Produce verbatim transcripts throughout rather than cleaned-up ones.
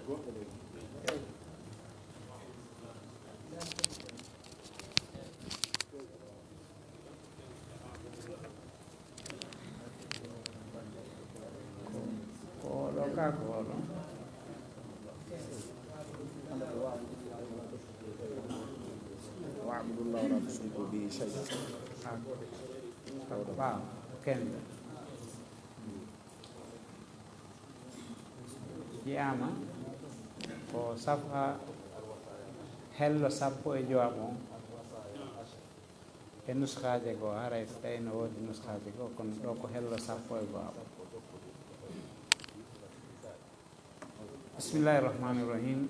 Ko oɗo ka, ko oɗo. واعبدوا الله ولا تشركوا به شيئا. Ɓaawo, kende. Wi'aama ko safha hello sappo e jowaɓo on. E nuskaaje goo, haray so tawii no woodi nuskaaje goo, kono ɗoo ko hello sappo e go'aɓo. بسم الله الرحمن الرحيم.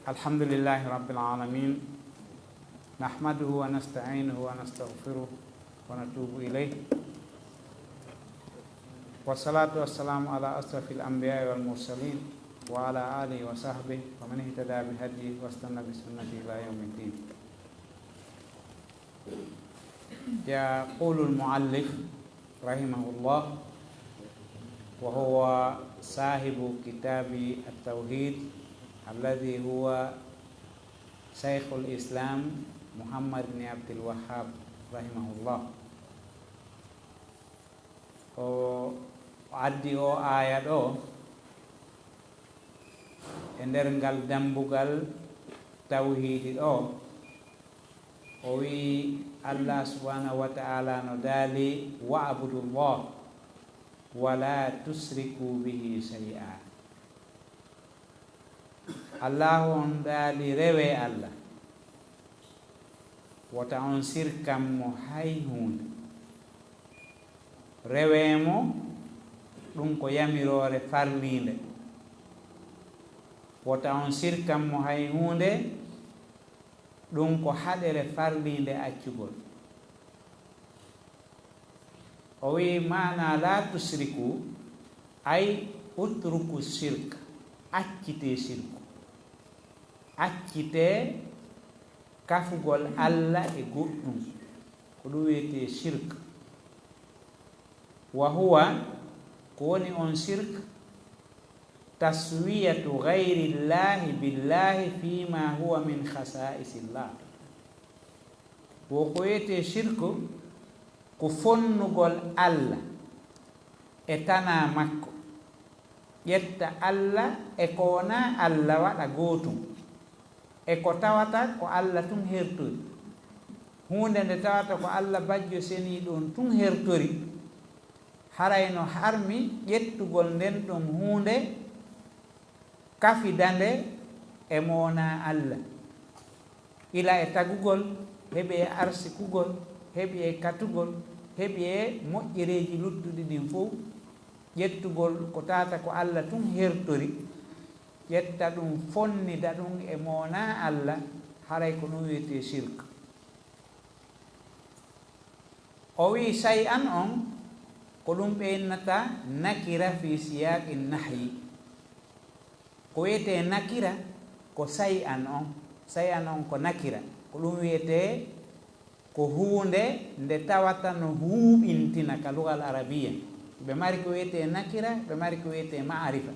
الحمد لله رب العالمين. نحمده ونستعينه ونستغفره ونتوب إليه. والصلاة والسلام على أشرف الأنبياء والمرسلين وعلى آله وصحبه ومن اهتدى بهديه واستنى بسنته إلى يوم الدين. يقول المؤلف رحمه الله، وهو صاحب كتاب التوحيد الذي هو شيخ الإسلام محمد بن عبد الوهاب رحمه الله. O addi oo aaya ɗoo e nder ngal dambugal tawhiidi ɗoo, o wi'i, Allah subhanahu wa ta'ala no daali, "Wa'budu Allah wa la tushriku bihi shay'a." Allaahu on daali, rewee Allah, wota on sirkan mo hay huunde. Rewee mo, ɗun ko yamiroore farliinde. Wota on sirkan mo hay huunde, ɗun ko haɗere farliinde accugol. O wi'i, maanaa laa tusriku, ay utruku shirk, accitee shirku. Accitee kafugol Alla e goɗɗun. Ko ɗun wi'etee shirk. Wa huwa, ko woni on shirk, taswiyatu ghayrillaahi billaahi fiima huwa min khasaa'isillah. Wo ko wi'etee shirku, ko fonnugol Alla e tanaa makko, ƴetta Alla e ko wonaa Alla waɗa gootun, e ko tawata ko Alla tun hertori. Huunde nde tawata ko Alla Bajjo Seniiɗo on tun hertori, haray no harmi ƴettugol nden ɗon huunde, kafida nde e mo wonaa Alla, ila e tagugol, heɓi e arsikugol, heɓi e katugol, heɓi e moƴƴereeji luttuɗi ɗin fow, ƴettugol ko tawata ko Alla tun hertori, ƴetta ɗun, fonnida ɗun e mo wonaa Alla, haray ko ɗun wi'etee shirk. O wi'i, shay'an on, ko ɗun ɓe innata nakira fii siyaaqi nahyi. Ko wi'etee nakira, ko shay'an on. Shay'an on ko nakira. Ko ɗun wi'etee ko huunde nde tawata no huuɓintina ka lugal arabiya. Ɓe mari ko wi'etee nakira, ɓe mari ko wi'etee ma'arifa.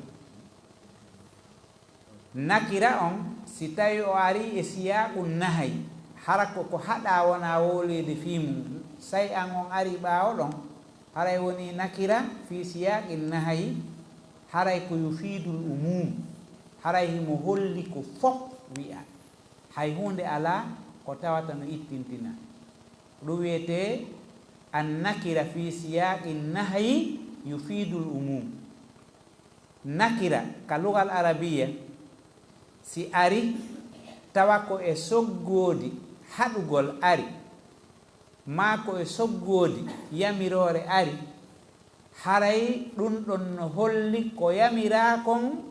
Nakira on, si tawii o arii e siyaaqu nahayi, hara ko ko haɗaa wonaa wowleede fii mun, shay'an on arii ɓaawo ɗon, haray wonii nakira fii siyaaqi nahayi, haray ko yufiidul umuum, haray himo holli ko fof wi'aa. Hay huunde alaa ko tawata no ittintinaa. Ɗun wi'etee an nakira fii siyaaqi nahayi yufiidul umuum. Nakira ka lugal arabiya, si ari tawa ko e soggoodi haɗugol ari, maa ko e soggoodi yamiroore ari, haray ɗun ɗon no holli ko yamiraa kon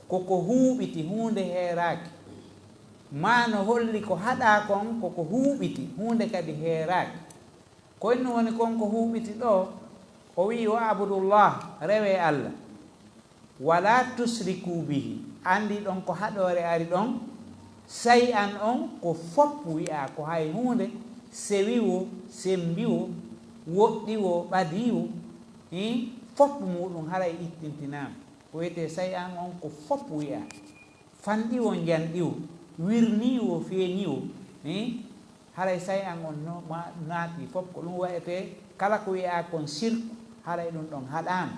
ko ko huuɓiti, huunde heeraaki, maa no holli ko haɗaa kon ko ko huuɓiti, huunde kadi heeraaki. Ko innu woni kon ko huuɓiti ɗoo, o wi'i, "Wa'budullah, rewee Alla. Wala tusriku bihi." Anndii ɗon ko haɗoore ari ɗon, shay'an on ko fof wi'aa, ko hay huunde, sewi woo, semmbi woo, woɗɗi woo, ɓadii woo, hii, fof muuɗum haray ittintinaama. Ko wiyetee say'an on ko fof wi'aa. Fanɗiwo, njanɗiwo, wirniiwo, feeñiwo, eh? Haray say'an on no ma-, naatii fof. Ko ɗum wa'etee kala ko wi'aa kon sirku, haray ɗum ɗon haɗaama.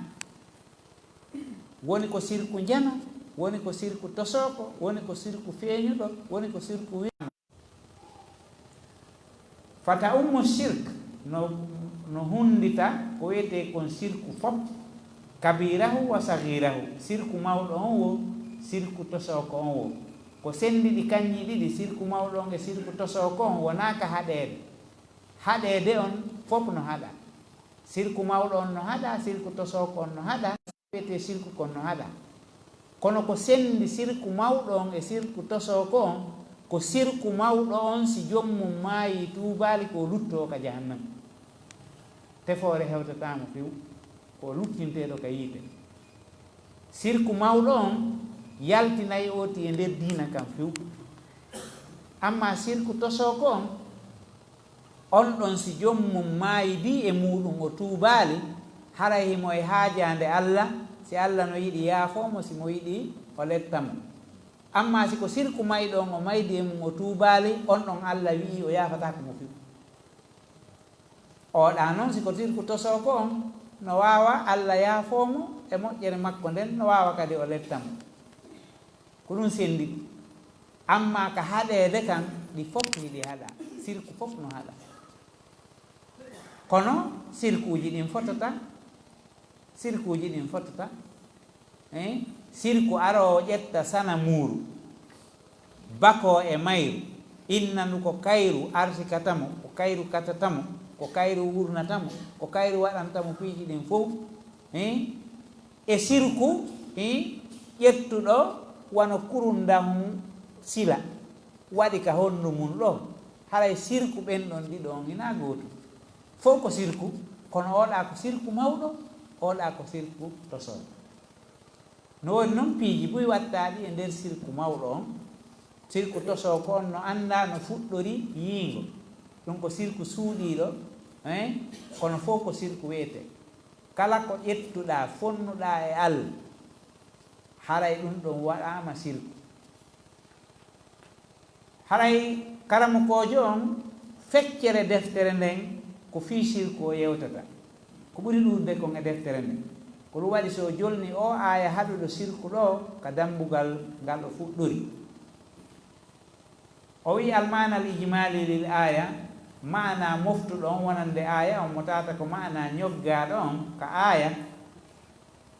Woni ko sirku njana, woni ko sirku tosooko, woni ko sirku feeñuɗo, woni ko sirku wi'aama. Fata ummu shirk no, no hunndita ko wiyetee kon sirku fof, kabirahu wa saghirahu, sirku mawɗo on wo, sirku tosooko on wo. Ko senndiɗi kanji ɗiɗi, sirku mawɗo on e sirku tosooko on, wonaa ka haɗeede. Haɗeede on fof no haɗa. Sirku mawɗo on no haɗa, sirku tosooko on no haɗa, wiyetee sirku kon no haɗa. Kono ko senndi sirku mawɗo on e sirku tosooko on, ko sirku mawɗo on si joom mum maayii tuubaali ko o luttoo ka jahannama. Tefoore hewtataa mo few, ko o luttinteeɗo ka yiite. Sirku mawɗo on yaltinay ooti e nder diina kan few. Ammaa sirku tosooko on, on ɗon, si joom mum maayidii e muuɗum, o tuubaali, haray himo e haajaande Alla, si Alla no yiɗi yaafoo mo, si mo yiɗi o letta mo. Ammaa si ko sirku mayɗo on o maydii e mum, o tuubaali, on ɗon Alla wi'i o yaafataako mo few. Oo ɗaa non, si ko sirku tosooko on, no waawa Alla yaafoo mo e moƴƴere makko nden, no waawa kadi o letta mo. Ko ɗum senndi. Ammaa ka haɗeede kan, ɗi fof hiɗi haɗa. Sirku fof no haɗa. Kono sirkuuji ɗin fotata. Sirkuuji ɗin fotata. Eh? Sirku aroowo ƴetta sanamuuru, bakoo e mayru, inna ndu ko kayru arsikata mo, ko kayru katata mo, ko kayru wurnata mo, ko kayru waɗanta mo piiji ɗin fow. Eh? E sirku, eh, ƴettuɗo wano kurundahun sila, waɗi ka hondu mun ɗoo, haray sirku ɓen ɗon ɗiɗo on hinaa gootum. Fow ko sirku, kono oo ɗaa ko sirku mawɗo, oo ɗaa ko sirku tosooɗo. No woni non piiji buy wattaaɗi e nder sirku mawɗo on, sirku tosooɗo on no anndaa no fuɗɗori yiingo. Ɗum ko sirku suuɗiiɗo, eh, kono fow ko sirku wi'etee. Kala ko ƴettuɗaa, fonnuɗaa e Alla, haray ɗum ɗon waɗaama sirku. Haray karamokoojo on, feccere deftere nden ko fii sirku o yewtata. Ko ɓuri ɗuuɗude kon e deftere nden. Ko ɗum waɗi si o jolni oo aaya haɗuɗo sirku ɗoo ka dambugal ngal o fuɗɗori. O wi'i, "Al-ma'na al-ijmali lil aya", ma'ana moftuɗo on wonande aaya on, mo tawata ko ma'ana ñoggaaɗo on ka aaya.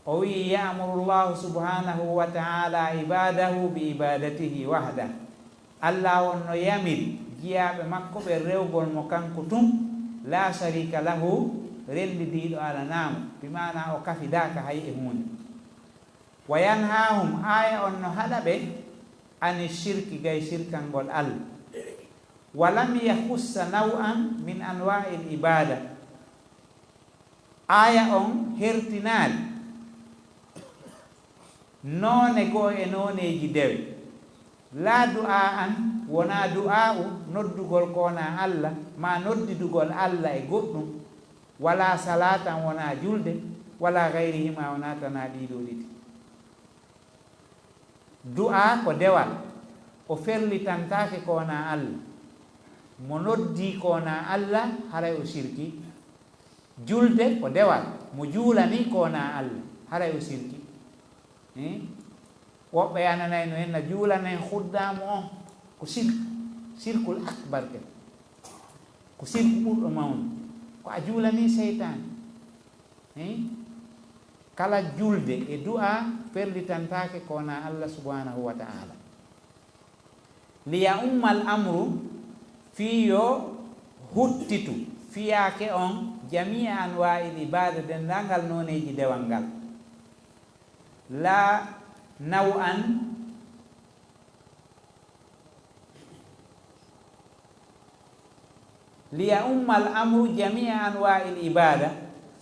O wi'i, "Ya'muru Allahu subhanahu wa ta'ala ibadahu bi ibadatihi wahda." Alla on no yamiri jiyaaɓe makko ɓen rewgol mo kanko tun, la sharika lahu, renndidiiɗo alanaa mo, bi ma'ana o kafidaaka hay e huunde. Wa yanhaahum, aaya on no haɗa ɓe, ani shirki, gay shirkangol Alla. Wa lam yakhussa naw'an min anwa'il ibada. Aaya on hertinaali noone goo e nooneeji dewe. Laa du'aa'an, wonaa du'aa'u noddugol ko wonaa Alla, maa noddidugol Alla e goɗɗum. Walaa salaatan, wonaa julde, walaa gayrihimaa, wonaa tanaa ɗii ɗoo ɗiɗi. Du'aa ko dewal, o ferlitantaake ko wonaa Alla. Mo noddii ko wonaa Alla, haray o sirki. Julde ko dewal, mo juulanii ko wonaa Alla, haray o sirki. Eh? Woɓɓe yananay no en na juulanen huddaamu on, ko sirku, sirkul akbar ken. Ko sirku ɓurɗo mawnude. Ko a juulanii seytaane. Eh? Kala julde e du'aa ferlitantaake ko wonaa Alla subhanahu wa ta'ala. Liya'ummal amru, fii yo huttitu, fiyaake on, jami'a anwa'il ibada, denndaangal nooneeji dewal ngal. Laa naw'an, liya'ummal amru jami'a anwa'il ibada,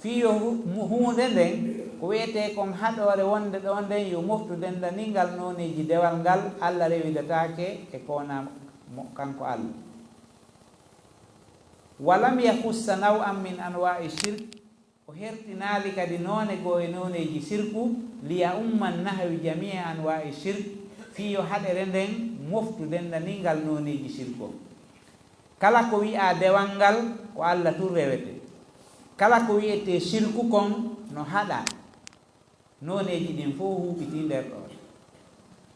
fii yo hu-, mu-, huunde nden, ko wi'etee kon haɗoore wonde ɗoo nden, yo moftu denndaningal nooneeji dewal ngal, Alla rewidataake e ko wonaa mo, kanko Alla. Wa lam yakhussa naw'an min anwa'i shirk, O hertinaali kadi noone goo e nooneeji sirku, liya'umma nahwi jamii'i anwaa'i shirk, fii yo haɗere nden moftu denndaningal nooneeji sirku on. Kala ko wi'aa dewal ngal, ko Alla tun rewetee. Kala ko wi'etee sirku kon no haɗaa. Nooneeji ɗin fow huuɓitii nder ɗoo.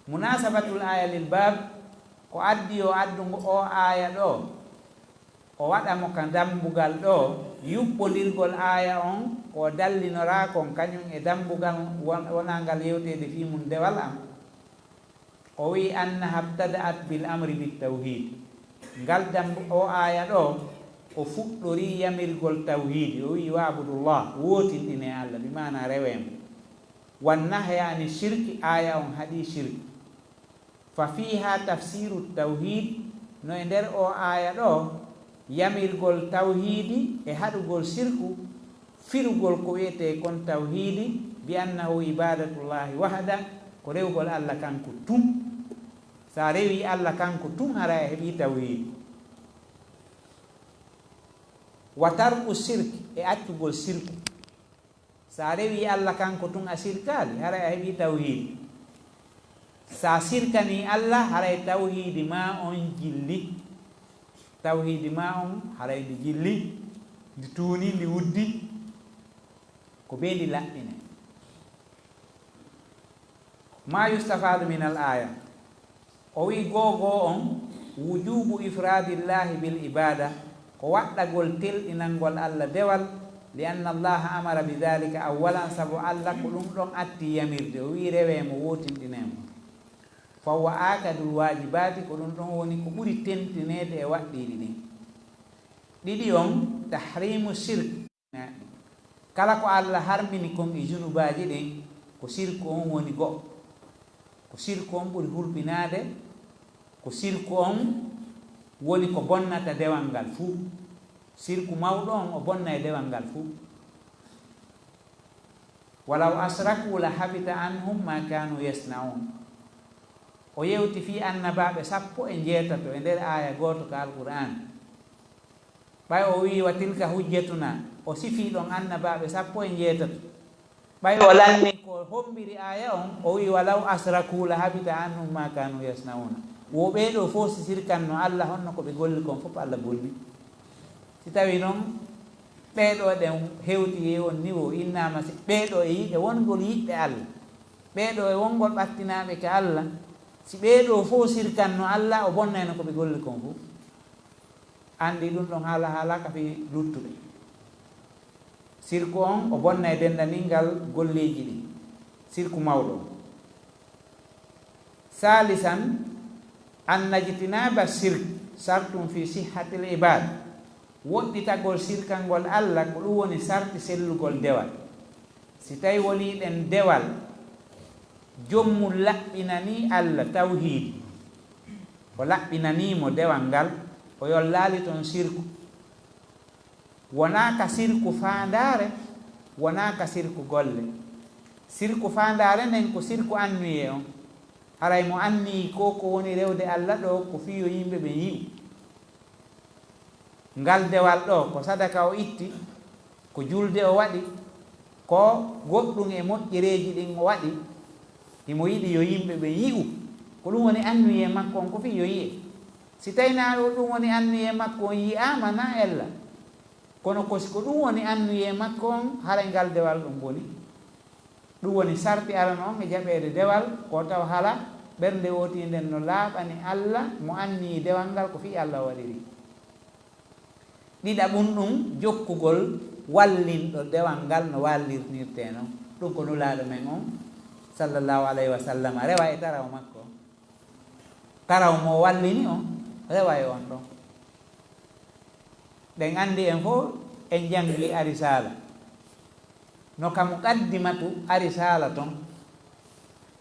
Munaasabatul aaya lil baab, ko addi yo addu oo aaya ɗoo, o waɗa mo ka dambugal ɗoo, yuɓɓondirgol aaya on, ko o dallinoraa kon kañun e dambugal won-, wonaa ngal yewteede fii mun dewal an. O wi'i, annaha ibtada'at bil amri bit tawhiid. Ngal dambu-, oo aaya ɗoo, o fuɗɗorii yamirgol tawhiidi. O wi'i, wa'budullah, wootinɗinee Alla, bi maanaa rewee mo. Wan nahya ani shirki, aaya on haɗii shirki. Fa fiiha tafsiiru tawhiid, no e nder oo aaya ɗoo, yamirgol tawhiidi e haɗugol sirku, firugol ko wi'etee kon tawhiidi, bi annahu ibaadatullaahi wahda, ko rewugol Alla kanko tun. Si a rewii Alla kanko tun, haray a heɓii tawhiidi. Wa tarku shirk, e accugol sirku. Si a rewii Alla kanko tun, a sirkaali, haray a heɓii tawhiidi. Si a sirkanii Alla, haray tawhiidi maa on jilli. Tawhiidi maa on, haray ndi jilli, ndi tuuni, ndi wuddi. Ko bee ndi laɓɓinee. Ma yustafaadu minal aaya. O wi'i goo goo on, wujuubu ifraadillaahi bil ibaada, ko waɗɗagol telɗinangol Alla dewal, li anna Allaaha amara bi daalika awwalan, sabu Alla ko ɗun ɗon attii yamirde, o wi'i rewee mo, wootinɗinee mo. Fa huwa aakadul waajibaati, ko ɗun ɗon woni ko ɓuri tentineede e waɗɗiiɗi ɗin. Ɗiɗi on, tahriimu shirk. Kala ko Alla harmini kon e junubaaji ɗin, ko sirku on woni go'o. Ko sirku on ɓuri hulɓinaade, ko sirku on woni ko bonnata dewal ngal fuu. Sirku mawɗo on, o bonnay dewal ngal fuu. Walaw ashraku la habita anhum ma kaanu yasna'un. O yewti fii annabaaɓe sappo e njeetato e nder aaya gooto ka Alqur'aan. Ɓay o wi'i, wa tilka hujjatuna, o sifii ɗon annabaaɓe sappo e njeetato. Ɓay o lanni ko hombiri aaya on, o wi'i, walaw ashraku la habita anhum ma kaanu yasna'una. Wo ɓee ɗoo fow si sirkanno Alla, honno ko ɓe golli kon fow Alla bonni? Si tawii non, ɓee ɗoo ɗen hewti e on niwo, innaama si ɓee ɗoo e yiɗe wongol yiɓɓe Alla, ɓee ɗoo e wongol ɓattinaaɓe ka Alla, si ɓee ɗoo fow sirkanno Alla, o bonnayno ko ɓe golli kon fow. Anndi ɗun ɗon haala haalaaka fii luttuɓe. Sirku on, o bonnay denndaningal golleeji ɗin. Sirku mawɗo on. Saalisan, anna ijtinaaba shirk shartun fi sihhatil ibaada. Woɗɗitagol sirkangol Alla, ko ɗun woni sarti sellugol dewal. Si tawii wonii ɗen dewal, jom mun laɓɓinanii Alla tawhiidi, o laɓɓinanii mo dewal ngal, o yollaali ton sirku. Wonaa ka sirku faandaare, wonaa ka sirku golle. Sirku faandaare nden ko sirku anniyee on. Haray mo anniyii ko, ko woni rewde Alla ɗoo, ko fii yo yimɓe ɓen yi'u. Ngal dewal ɗoo, ko sadaka o itti, ko julde o waɗi, ko goɗɗun e moƴƴereeji ɗin o waɗi, himo yiɗi yo yimɓe ɓen yi'u. Ko ɗun woni anniyee makko on, ko fii yo yi'e. Si tawii naa ɗun woni anniyee makko on, yi'aama naa ella. Kono ko si ko ɗun woni anniyee makko on, haray ngal dewal ɗon boni. Ɗun woni sarti arano on e jaɓeede dewal, ko tawa hala ɓernde wootiinde nden no laaɓani Alla, mo anniyii dewal ngal ko fii Alla o waɗiri. Ɗiɗaɓun ɗun, jokkugol wallinɗo dewal ngal no wallirnirtee non. Ɗun ko Nulaaɗo men on, sallallahu alayhi wa sallam, rewa e taraw makko. Taraw mo wallini on, rewa e on ɗon. Ɗen anndi en fow, en janngii Arisaala. No ka Muqaddimatu Arisaala ton,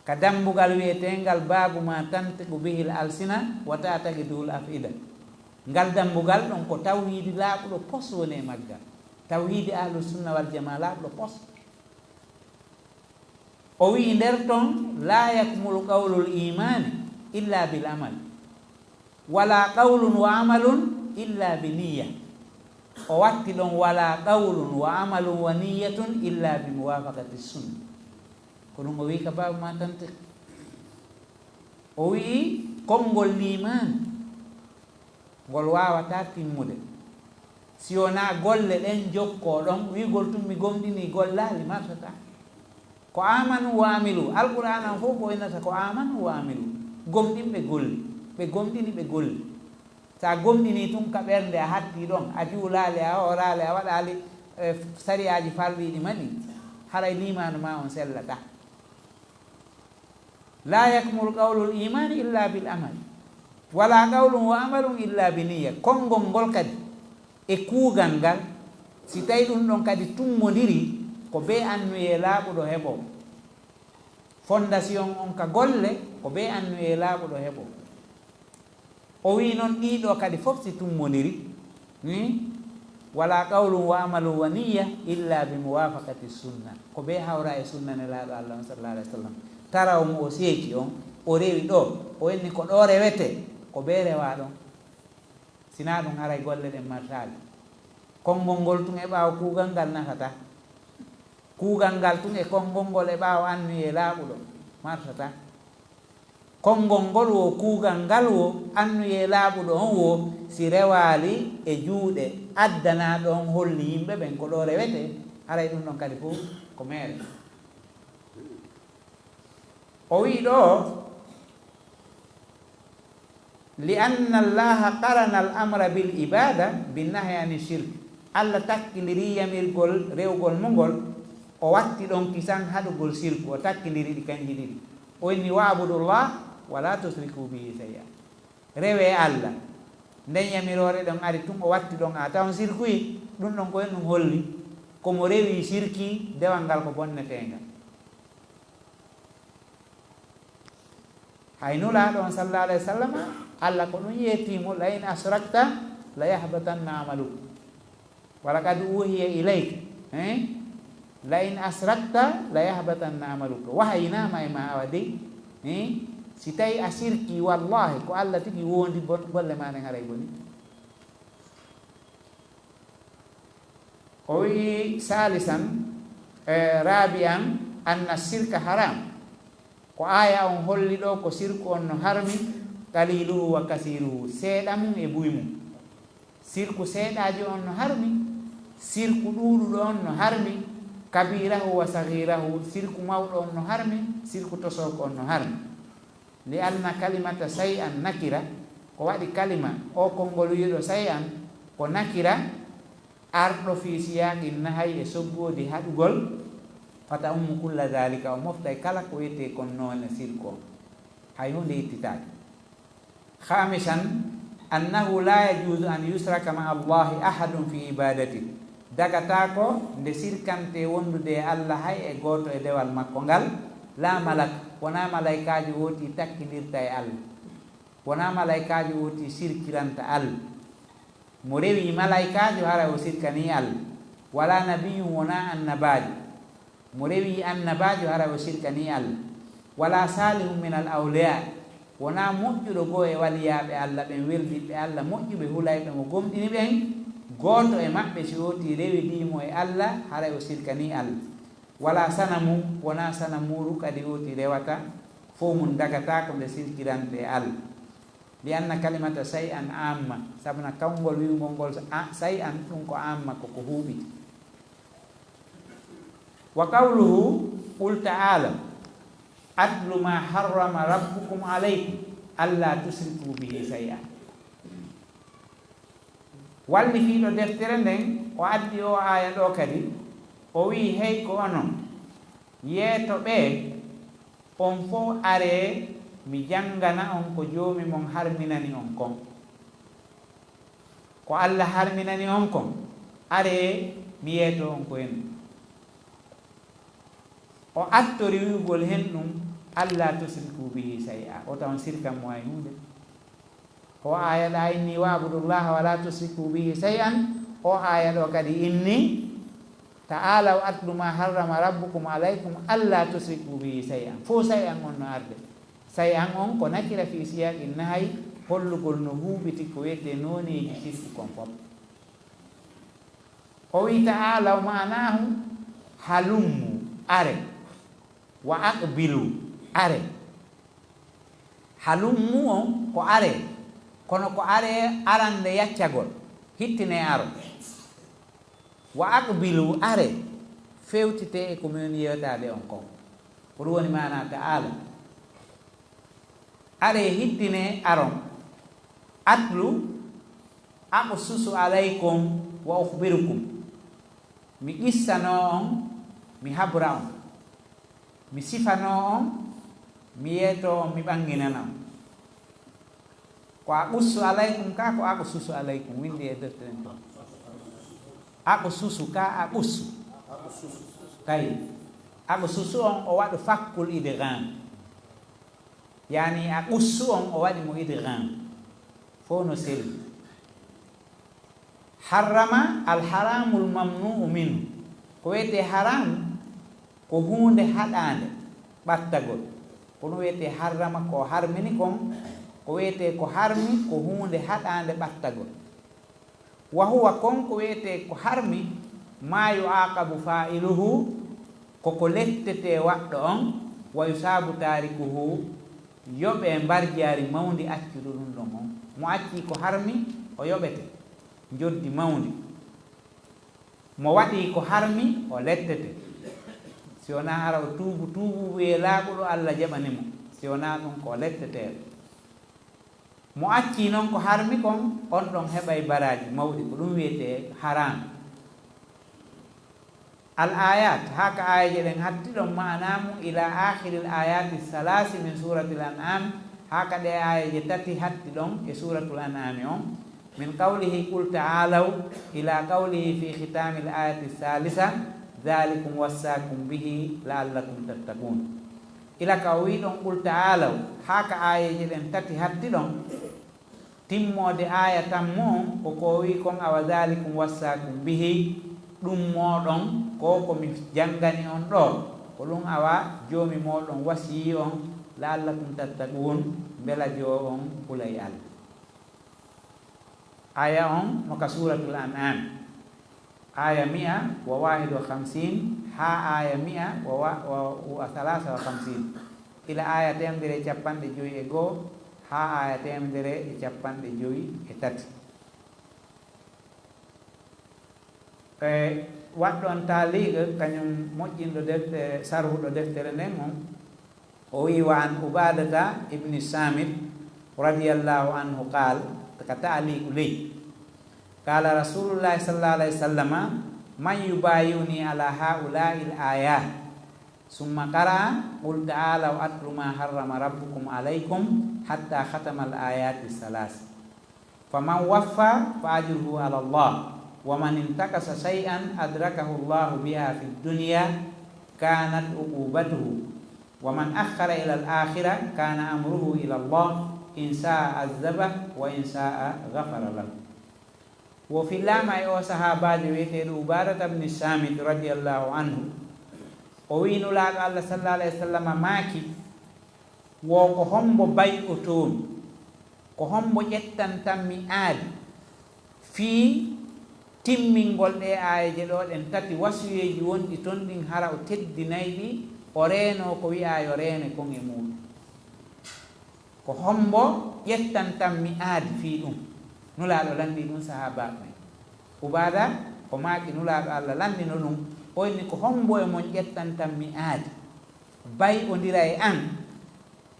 ka dambugal wi'eteengal baabu ma tantiqu bihil alsina wa ta'taqiduhul af'ida. Ngal dambugal ɗon ko tawhiidi laaɓuɗo pos woni e maggal. Tawhiidi Ahlu Sunna wal Jamaa laaɓuɗo pos. O wi'i nder ton, laa yakmulu qawlul iimaani illa bil amal, wala qawlun wa amalun illa bi niyya. O watti ɗon, "Wala qawlun wa amalun wa niyyatun illa bi muwafaqati sunna." Ko ɗum o wi'i ka baabu ma tantiq. O wi'i konngol liimaanu ngol waawataa timmude si wonaa golle ɗen jokkoo ɗon. Wi'ugol tun mi gomɗinii gollaali marsataa. Ko aamanu wa amilu. Alqur'aana on fow ko innata ko aamanu wa amilu. Gomɗinɓe golli. Ɓe gomɗini ɓe golli. Si a gomɗinii tun ka ɓernde, a hattii ɗon, a juulaali, a hooraali, a waɗaali, eh, sari'aaji farliiɗi ma ɗin, haray liimaanu maa on sellataa. "Laa yakmulu qawlul iimaani illaa bil amal, walaa qawlun wa amalun illaa bi niyya." Konngol ngol kadi e kuugal ngal, si tawii ɗum ɗon kadi tummondirii, ko bee annuyee laaɓuɗo heɓoo. Fondasiyon on ka golle, ko bee annuyee laaɓuɗo heɓoo. O wi'i non, ɗii ɗoo kadi fof si tummondiri, hmm? "Wala qawlun wa amalun wa niyya illa bi muwafaqati sunna." Ko bee hawra e sunna Nelaaɗo Allah on, sallallahu alaihi wasallam. Taraw mo o seeki on, o rewi ɗoo, o inni ko ɗoo rewetee, ko bee rewaa ɗon. Sinaa ɗum, haray golle ɗen martaali. Konngol ngol tun e ɓaawo kuugal ngal nafataa. Kuugal ngal tun e konngol ngol e ɓaawo annuyee laaɓuɗo martataa. Konngol ngol woo, kuugal ngal woo, annuyee laaɓuɗo on woo, si rewaali e juuɗe addanaaɗo on holli yimɓe ɓen ko ɗoo rewetee, haray ɗum ɗon kadi fow ko meere. O wi'i ɗoo, "Li anna Allaha qarana al amra bil ibada bin nahyi ani shirk." Allah takkindirii yamirgol rewgol mo ngol, o watti ɗon kisan haɗugol sirku, o takkindiri ɗi kanji ɗiɗi. O inni, "Wa'budu Allah wa la tushriku bihi shay'a." Rewee Allah. Nden yamiroore ɗon ari tun, o watti ɗon a tawan sirkuyi. Ɗum ɗon ko en ɗum holli, ko mo rewi sirki, dewal ngal ko bonneteengal. Hay Nulaaɗo on, sallallahu alayhi wa sallam, Allah ko ɗum yeetii mo, "La in ashrakta la yahbatanna amaluka." "Wa laqad uhiya ilayka, eh, la in ashrakta la yahbatanna amaluka." Wahayinaama e ma awa dey, eh, si tawi a sirki, wallahi, ko Allah tigi wondi bon-, golle ma ɗen haray boni. O wi'i, salisan, eh, rabi'an, anna shirka haram. Ko aaya on holli ɗoo, ko sirku on no harmi, qaliluhu wa kasiruhu, seeɗa mum e buy mum. Sirku seeɗaajo on no harmi, sirku ɗuuɗuɗo on no harmi, kabirahu wa saghirahu, sirku mawɗo on no harmi, sirku tosooko on no harmi. Li anna kalimata shay'an nakira, ko waɗi kalima o konngol wi'uɗo shay'an ko nakira, arɗo fii siyaaqi nahayi e soggoodi haɗugol, fata ummu kulla daalika, o moftay kala ko wi'etee kon noone sirku on. Hay huunde ittitaaki. Khaamisan, annahu laa yajuuzu an yushraka ma'a Allahi ahadun fii ibaadatihi. Dagataako nde sirkantee wondude e Allah hay e gooto e dewal makko ngal, laa malak, wonaa malaykaajo wootii takkindirta e Allah, wonaa malaykaajo wootii sirkiranta Allah. Mo rewi malaykaajo, haray o sirkanii Allah. Walaa nabiyyun, wonaa annabaajo. Mo rewi annabaajo, haray o sirkanii Allah. Walaa saalihun minal awliyaa, wonaa moƴƴuɗo goo e waliyaaɓe Allah ɓen, weldiɓɓe Allah moƴƴuɓe, hulayɓe mo, gomɗini ɓen, gooto e maɓɓe si wootii rewidii mo e Allah, haray o sirkanii Allah. Walaa sanamu, wonaa sanamuuru kadi wootii rewata, fow mun dagataako nde sirkirantee Allah. Li anna kalimata shay'an amma, sabuna konngol wi'ugol ngol a-, shay'an, ɗum ko amma, ko ko huuɓiti. Wa qawluhu, qul ta'ala, atlu ma harrama rabbukum alaykum, alla tushriku bihi shay'a. Wallifiiɗo deftere nden, o addi oo aaya ɗoo kadi, o wi'i, hey ko onon, yeeto ɓee, on fow aree mi janngana on ko Joomi mon harminani on kon. Ko Alla harminani on kon, aree mi yeetoo on ko e ɗum. O attori wi'ugol hen ɗum, "Alla tushriku bihi shay'a", wota on sirkan mo hay huunde. O aaya ɗaa inni, "Wa'budu Llaha wa la tushriku bihi shay'an." O aaya ɗoo kadi inni, "Ta'alaw atlu ma harrama rabbukum alaykum alla tushriku bihi shay'an." Fow shay'an on no arde. Shay'an on ko nakira fi siyaqi nahayi, hollugol no huuɓiti ko wi'etee nooneeji sirku kon fow. O wi'i ta'aalaw, ma'anaahu, halummu, are, wa aqbilu, are. Halummu on ko are, kono ko are arande yaccagol, hittinee aro. Wa aqbilu, are, fewtitee e ko min yewtaade on kon. Ko ɗum woni maanaa ta'aala. Are hittinee aron. Atlu, aqususu alaykum wa ukhbirukum. Mi qissanoo on, mi habra on. Mi sifanoo on, mi yeetoo on, mi ɓannginana on. Ko aqussu alaykum ka, ko aqususu alaykum, winndi e defte ɗen ton. Aqususu ka, aqussu. Tawi. Aqususu on, o waɗu fakkul idgham. Yaani aqussu on, o waɗi mo idgham. Fow no selli. Harrama, alharamul mamnu'u minhu. Ko wiyetee haram, ko huunde haɗaande ɓattagol. Ko ɗum wiyetee harrama, ko harmini kon. Ko wiyetee ko harmi, ko huunde haɗaande ɓattagol. Wa huwa, kon ko wiyetee ko harmi, ma yu'aqabu fa'iluhu, ko ko lettetee waɗɗo on, wa yusabu tarikuhu, yoɓee mbarjaari mawndi accuɗo ɗum ɗon on. Mo accii ko harmi, o yoɓete njoddi mawndi. Mo waɗii ko harmi, o lettete. Si wonaa hara o tuubu, tuubu wiyee laaɓuɗo, Alla jaɓani mo. Si wonaa ɗum, ko o letteteeɗo. Mo accii non ko harmi kon, on ɗon heɓay baraaji mawɗi, ko ɗum wiyetee haram. Al ayat, haa ka aayeeje ɗen hatti ɗon, ma'anaa mun, ila akhiril ayati salasi min suratil an'am, haa ka ɗee aayeeje tati hatti ɗon e suratul an'ami on, min qawlihi qul ta'alaw, ila qawlihi fi khitamil ayati salisa, dhalikum wassakum bihi la'allakum tattaqun. Ila ka o wi'i ɗon, qul ta'alaw, haa ka aayeeje ɗen tati hatti ɗon, timmoode aaya tammu on, ko ko o wi'i kon, awa dhalikum wassakum bihi, ɗum mooɗon, ko ko mi janngani on ɗoo, ko ɗum awa Joomi mooɗon wasiyii on, la'allakum tattaqun, mbela joo on hulay Alla. Aaya on no ka Suuratul An'am. Aaya mi'a wa wahid wa khamsin haa aaya mi'a wa, wa, wa, wa thalatha wa khamsin. Ila aaya teemedere e cappanɗe jowi e go'o haa aaya teemedere e cappanɗe jowi e tati. E waɗɗo on taaliq, kañum moƴƴinɗo defte, sarhuɗo deftere nden on, o wi'i, wa an Ubadata ibni Samit radiyallahu anhu qaal, ka taaliqu ley, qaala Rasulullahi sallallahu alayhi wa sallama, man yubayi'uni ala haula'il ayat, summa qara'a, qul ta'alaw atlu ma harrama rabbukum alaykum, hatta khatama al ayati salas. Faman waffa fa ajruhu ala Allah, wa man intaqasa shay'an adrakahu Allahu biha fid dunya kanat uqubatuhu, wa man akhkhara ila al-akhirah kana amruhu ila Allah, in sha'a azzabah wa in sha'a ghafara lahu. Wo fillaama e oo sahaabaajo wi'eteeɗo Ubaadata bni Saamit radiyallahu anhu, o wi'i Nulaaɗo Allah sallallahu alayhi wa sallam maaki, Wo ko hommbo bay'otoomi? Ko hommbo ƴettantammi aadi fii timmingol ɗee aayeeje ɗoo ɗen tati, wasuyeeji wonɗi ton ɗin, hara o teddinay ɗi, o reenoo ko wi'aa yo reene kon e muuɗum? Ko hommbo ƴettantammi aadi fii ɗum? Nulaaɗo lanndii ɗum sahaabaaɓe ɓen. Ubaada, o maaki Nulaaɗo Allah lanndino ɗum, o inni, ko hommbo e mon ƴettantammi aadi? Bay'ondira e an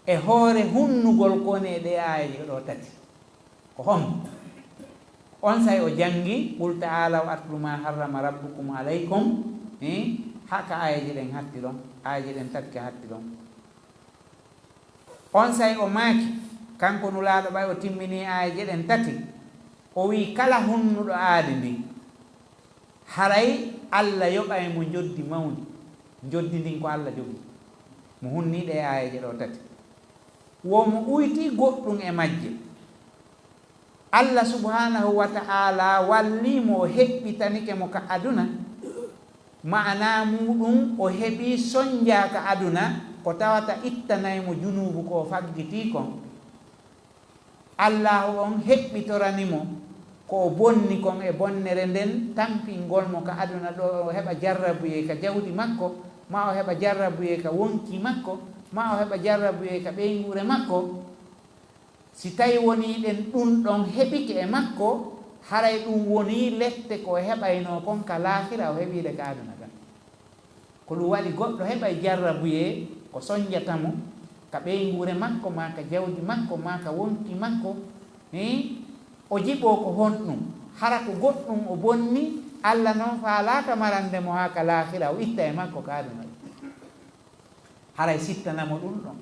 e hoore hunnugol ko woni e ɗee aayeeje ɗoo tati. Ko hombo? Onsay o janngi, "Qul ta'aalaw atlu maa harrama rabbukum alaykum", eh, haa ka aayeeje ɗen hatti ɗon, aayeeje ɗen tati ka hatti ɗon. Onsay o maaki, kanko Nulaaɗo, ɓay o timminii aayeeje ɗen tati, o wi'i, "Kala hunnuɗo aadi ndin, haray Alla yoɓay mo njoddi mawndi." Njoddi ndin ko Alla jogii. Mo hunnii ɗee aayeeje ɗoo tati. Wo mo uytii goɗɗum e majje. Alla subhaanahu wa ta'aalaa wallii mo, o heɓɓitanike mo ka aduna. Ma'anaa muuɗum, o heɓii sonjaa ka aduna, ko tawata ittanay mo junuubu ko o faggitii kon. Allaahu on heɓɓitorani mo Ko o bonni kon e bonnere nden, tampingol mo ka aduna ɗoo, o heɓa jarrabuyee ka jawdi makko, maa o heɓa jarrabuyee ka wonkii makko, maa o heɓa jarrabuyee ka ɓeynguure makko. Si tawii wonii ɗen ɗun ɗon heɓike e makko, haray ɗun wonii lette ko o heɓaynoo kon ka laahira, o heɓii ɗe ka aduna kan. Ko ɗun waɗi goɗɗo heɓay jarrabuyee ko sonjata mo ka ɓeynguure makko, maa ka jawdi makko, maa ka wonkii makko, hii, o jiɓoo ko honɗun, hara ko goɗɗun o bonni, Alla non faalaaka marande mo haa ka laahira, o itta e makko ka aduna ɗoo. Haray sittana mo ɗun ɗon.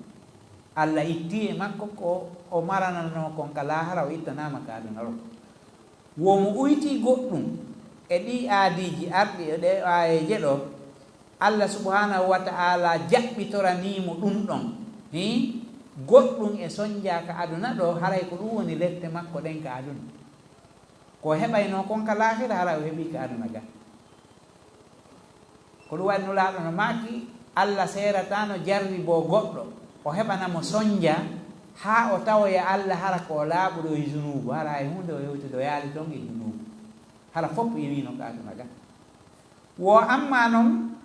Alla ittii e makko ko o marananoo kon ka laahara, o ittanaama ka aduna ɗoo. Wo mo uytii goɗɗun e ɗii aadiiji arɗi e ɗee aayeeje ɗoo, Alla subhaanahu wa ta'aalaa jaɓɓitoranii mo ɗun ɗon. Hii, goɗɗun e sonjaa ka aduna ɗoo, haray ko ɗun woni lette makko ɗen ka aduna. Ko o heɓaynoo kon ka laahira, hara o heɓii ka aduna ga. Ko ɗun waɗi Nulaaɗo no maaki, Alla seerataano jarriboo goɗɗo, o heɓana mo sonja, haa o tawoya Alla hara ko o laaɓuɗo e junuubu, hara hay huunde o hewtidoyaali ton e junuubu. Hara fof iwiino ka aduna ga. Wo amma non,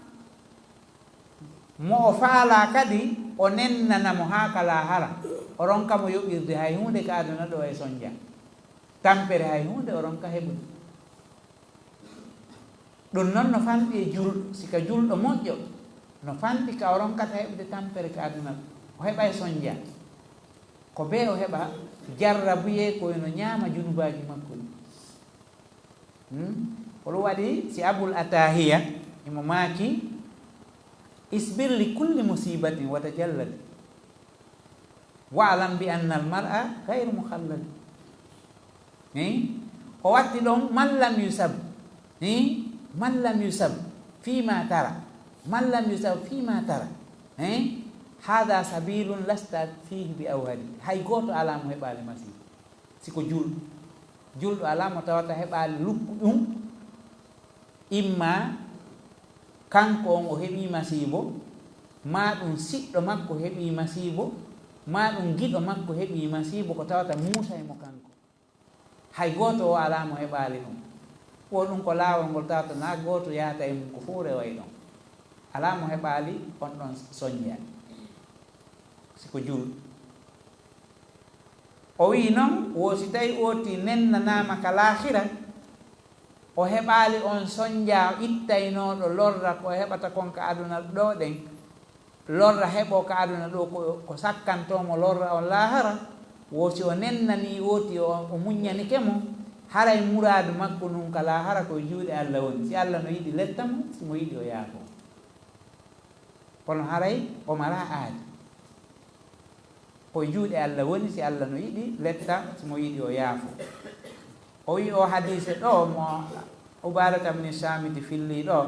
mo o faalaa kadi, o nennana mo haa ka laahara, o ronka mo yoɓirde hay huunde ka aduna ɗoo e sonja. Tampere hay huunde o ronka heɓude. Ɗun non no fanɗi e julɗo, si ka julɗo moƴƴo, no fanɗi ka o ronkata heɓude tampere ka aduna, o heɓay sonja. Ko bee o heɓa jarrabuyee ko eno ñaama junubaaji makko ɗin. Hmm? Ko ɗun waɗi si Abul Ataahiya himo maaki, "Isbir li kulli musibatin wa tajallad." "Wa'lam bi annal mar'a ghayru mukhallad." Eh? O watti ɗon, "Man lam yusab." Eh? "Man lam yusab fima tara." "Man lam yusab fima tara." Eh? "Hadha sabilun lasta fihi bi awhadi." Hay gooto alaa mo heɓaali masiibo. Si ko julɗo. Julɗo alaa mo tawata heɓaali lukku ɗun. Imma kanko on o heɓii masiibo, maa ɗun siɗɗo makko heɓii masiibo, maa ɗun giɗo makko heɓii masiibo, ko tawata muusay mo kanko. Hay gooto o alaa mo heɓaali ɗun. Wo ɗun ko laawol ngol tawata naa gooto yaata e mun, ko fow reway ɗon. Alaa mo heɓaali on ɗon sonja. Si ko julɗo. O wi'i non, wo si tawii ootii nennanaama ka laahira, o heɓaali on sonjaa ittaynooɗo lorra ko o heɓata kon ka aduna ɗoo ɗen, lorra heɓoo ka aduna ɗoo ko, ko sakkantoo mo lorra on laahara, wo si o nennanii ootii o, o muññanike mo, haray muraadu makko ndun ka laahara ko e juuɗe Alla woni, si Alla no yiɗi letta mo, si mo yiɗi o yaafoo. Kono haray o maraa aadi. Ko e juuɗe Alla woni, si Alla no yiɗi letta, si mo yiɗi o yaafo. O wi'i oo hadiise ɗoo mo Ubaadata bni Saamiti fillii ɗoo,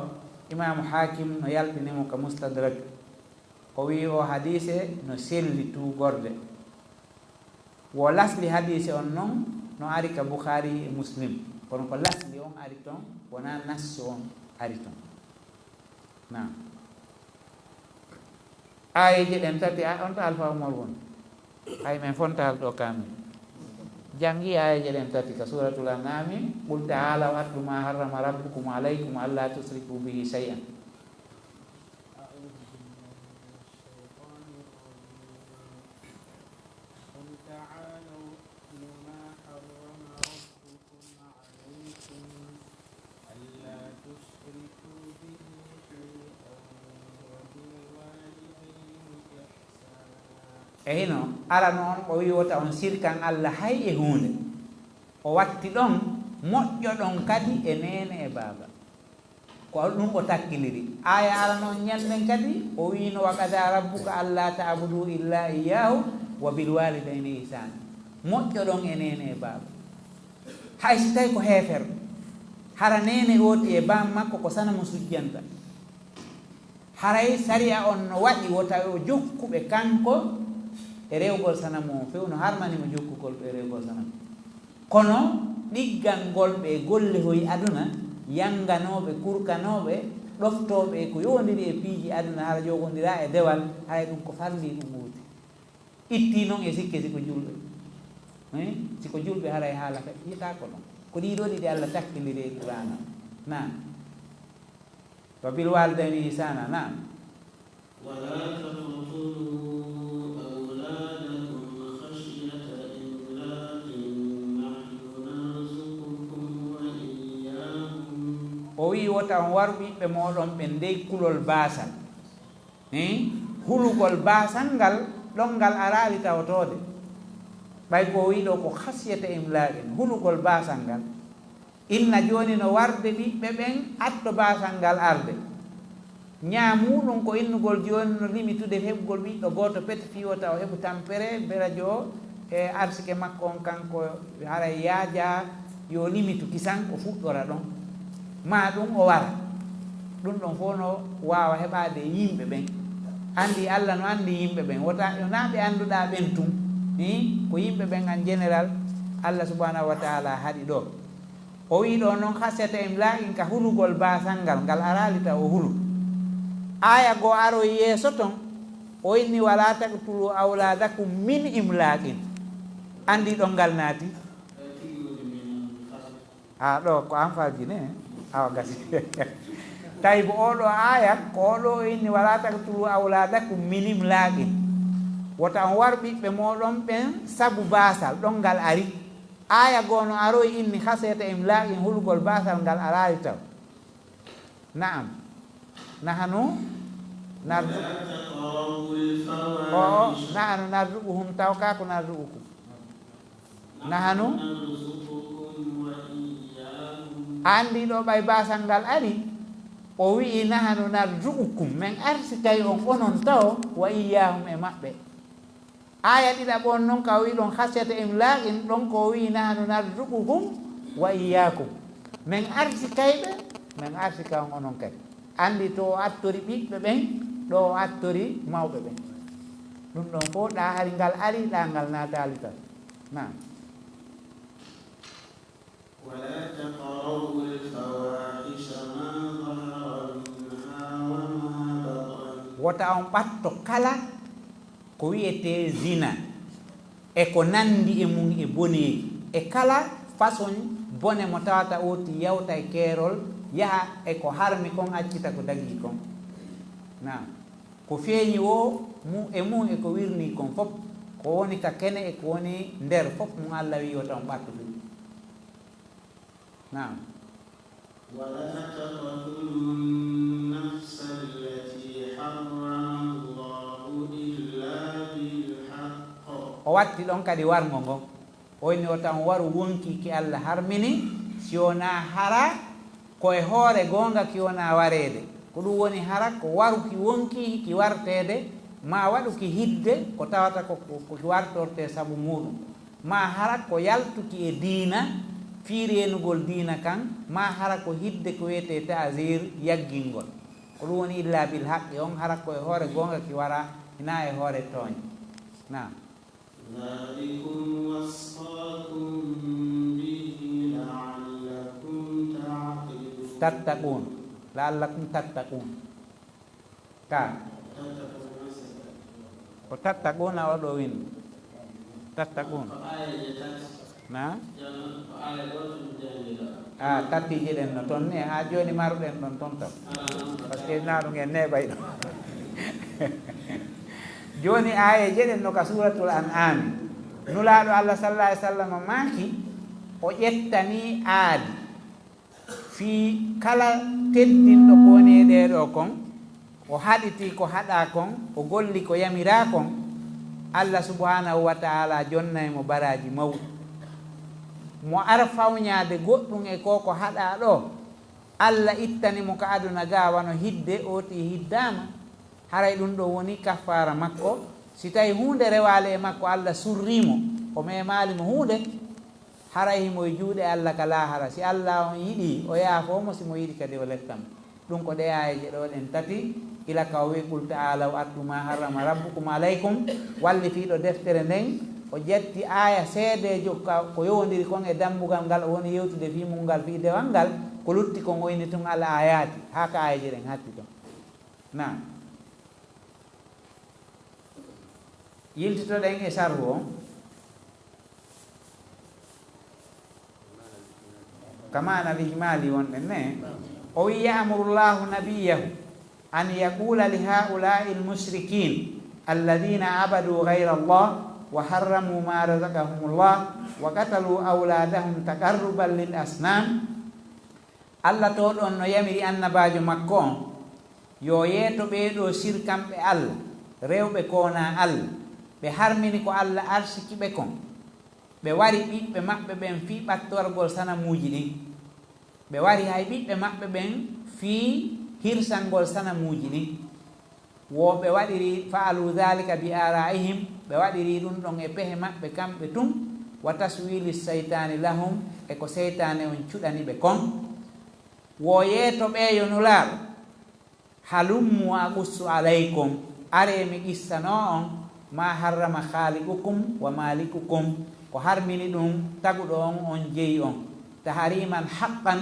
Imaamu Haakim no yaltini mo ka Mustadrak. O wi'i oo hadiise no selli tuugorde. Wo lasli hadiise on non no ari ka Bukhaari e Muslim. Kono ko lasli on ari ton, wonaa nassu on ari ton. Naam. Aayeeje ɗen tati, a, on to Alfa Umar woni? Hay men fontaali ɗoo kaamil. Janngii aayeeje ɗen tati ka Suuratul An'aami, "Qul ta'aalaw atlu maa harrama rabbukum alaykum allaa tushrikuu bihi shay'an." أعوذ بالله من الشيطان الرجيم. قل تعالوا أتل ما حرم ربكم عليكم ألا تشركوا به شيئا وبالوالدين إحسانا. E hino, arano on o wi'i wota on sirkan Alla hay e huunde. O watti ɗon, moƴƴoɗon kadi e neene e baaba. Ko ɗun o takkiliri. Aaya arano on ɲan nden kadi, o wi'ino, "Wa qadaa rabbuka allaa ta'buduu illaa iyyaahu wa bil waalidayni ihsaana." Moƴƴoɗon e neene e baaba. Hay si tawi ko heeferɗo, hara neene ootii e baam makko ko sanamu sujjanta. Haray sari'a on no waɗi wota o jokku ɓe kanko e rewgol sanamu on few, no harmani mo jokkugol ɓe e rewgol sanamu. Kono ɗiggangol ɓe e golle hoy aduna, yanganooɓe, kurkanooɓe, ɗoftooɓe e ko yowondiri e piiji aduna, hara jogondiraa e dewal, haray ɗun ko farlii ɗun wooti. Ittii non e sikke si ko julɓe. Eh? Si ko julɓe haray haala ka yi'etaako non. Ko ɗii ɗoo ɗiɗi Alla takkindiri e Qur'aana. Naam. وبالوالدين إحسانا. Naam. ولا تقتلوا أولادكم خشية إملاق نحن نرزقهم وإياهم. O wi'i, wota on waru ɓiɓɓe mooɗon ɓen dey kulol baasal. Hii? Hulugol baasal ngal, ɗon ngal araali tawotoode. Ɓay ko o wi'i ɗoo ko خشية إملاق, hulugol baasal ngal. Inna jooni no warde ɓiɓɓe ɓen atto baasal ngal arde. Ñaa muuɗum ko innugol jooni no limitude heɓugol ɓiɗɗo gooto pet fii wota o heɓu tampere, berajo e arsike makko on kanko haray yaajaa yo limitu kisan o fuɗɗora ɗon. Maa ɗum o wara. Ɗum ɗon fof no waawa heɓaade e yimɓe ɓen. Anndi Alla no anndi yimɓe ɓen. Wota yo naa ɓe annduɗaa ɓen tun. Hii? Ko yimɓe ɓen en général Alla subhanahu wa ta'ala haɗi ɗoo. O wi'i ɗoo non خشية إملاق ka hulugol baasal ngal, ngal araali taw o hulu. Aaya goo aroyi yeeso ton, o inni, ولا تقتلوا أولادكم من إملاق. Anndi ɗon ngal naati? Haa ɗoo ko an faalji ne? Awa gasi. Tawi ko oo ɗoo aaya, ko oo ɗoo o inni, ولا تقتلوا أولادكم من إملاق. Wota on war ɓiɓɓe mooɗon ɓen sabu baasal, ɗon ngal ari. Aaya goo no aroyi inni خشية إملاق, hulugol baasal ngal araali taw. Na'am. نحن نرزق. ولا تقربوا الفواحش. Oo, نحن نرزقهم taw kaa ko نرزقكم. نحن. نرزقكم وإياهم. Anndi ɗoo ɓay baasal ngal ari, o wi'i نحن نرزقكم, men arsikay on onon taw, وإياهم e maɓɓe. Aaya ɗiɗaɓo on non ka o wi'i ɗon خشية إملاق, ɗon ko o wi'i نحن نرزقكم وإياكم. Men arsikay ɓe, men arsika on onon kadi. Anndi to o attori ɓiɓɓe ɓen, ɗo o attori mawɓe ɓen. Ɗum ɗon fof ɗa hari ngal ari, ɗa ngal naataali tan. Naam. ولا تقربوا الفواحش ما ظهر منها وما بطن. Wota on ɓatto kala ko wi'etee zina, e ko nanndi e mum e boneeji, e kala façon bone mo tawata ooti yawta e keerol, yaha e ko harmi kon, accita ko dagii kon. Naam. Ko feeñi woo, mu-, e mum e ko wirnii kon fof, ko woni ka kene e ko woni nder fof, mum Alla wi'i wota on ɓatto ɗum. Naam. ولا تقتلوا النفس التي حرم الله إلا بالحق. O watti ɗon kadi warngo ngon. O inni wota on waru wonkii ki Alla harmini, si wonaa hara ko e hoore goonga ki wonaa wareede. Ko ɗum woni hara ko waru ki wonkii ki warteede, maa waɗu ki hidde ko tawata ko, ko, ko ki wartortee sabu muuɗum. Maa hara ko yaltuki e diina, fii reenugol diina kan, maa hara ko hidde ko wi'etee ta'ziir, yaggingol. Ko ɗum woni illaa bil haqqi on, hara ko e hoore goonga ki wara, hinaa e hoore tooñe. Naam. ذلكم وصاكم به لعلكم تعقلون. Tattaquun. La'allakum tattaquun. Ka. Ko tattaquuna o ɗo windi. Tattaquun. Na? A, tati jiɗen no ton ne, ha jooni maruɗen ɗon ton tan. Parce que na ɗum en neɓay ɗo. Jooni aaye jeɗen no ka Suuratul An'aami. Nulaaɗo Allah sallallahu alaihi wasallam maaki, o ƴettani aadi. Fii kala teddinɗo ko woni e ɗee ɗoo kon, o haɗitii ko haɗaa kon, o golli ko yamiraa kon, Allah subhaanahu wa ta'aalaa jonnay mo baraaji mawɗi. Mo ara fawñaade goɗɗum e ko ko haɗaa ɗoo, Allah ittani mo ka aduna gaa wano hidde, ootii hiddaama, haray ɗum ɗoo woni kaffaara makko. Si tawii huunde rewaali e makko, Allah surrii mo, o meemaali mo huunde, haray himo e juuɗe Allah ka laahara. Si Allah on yiɗii, o yaafoo mo, si mo yiɗi kadi, o letta mo. Ɗum ko ɗee aayeeje ɗoo ɗen tati, ila ka o wi'i, "Qul ta'aalaw atlu maa harrama rabbukum alaykum." Wallifiiɗo deftere nden, o ƴetti aaya seedeejo ka, ko yowondiri kon e dambugal ngal o woni yewtude fii mun ngal, fii dewal ngal, ko lutti kon o inni tun al aayaati, haa ka aayeeje ɗen hatti ton. Naam. Yiltitoɗen e sarhu on. Ka maana al-ijmaali wonɗen ne, o wi'i, يأمر الله نبيه أن يقول لهؤلاء المشركين الذين عبدوا غير الله وحرموا ما رزقهم الله وقتلوا أولادهم تقربا للأصنام. Alla tooɗo on no yamiri annabaajo makko on, yo yeeto ɓee ɗoo sirkanɓe Alla, rewɓe ko wonaa Alla, ɓe harmini ko Alla arsiki ɓe kon, ɓe wari ɓiɓɓe maɓɓe ɓen fii ɓattorgol sanamuuji ɗin, ɓe wari hay ɓiɓɓe maɓɓe ɓen fii hirsangol sanamuuji ɗin. Wo ɓe waɗiri, فعلوا ذلك بآرائهم, ɓe waɗiri ɗun ɗon e pehe maɓɓe kamɓe tun, وتسويل الشيطان لهم, e ko seytaane on cuɗani ɓe kon. Wo yeeto ɓee yo Nulaaɗo, هلموا أقص عليكم, aree mi qissanoo on, ما حرم خالقكم ومالككم, ko harmini ɗun taguɗo on, on jeyi on, تحريما حقا,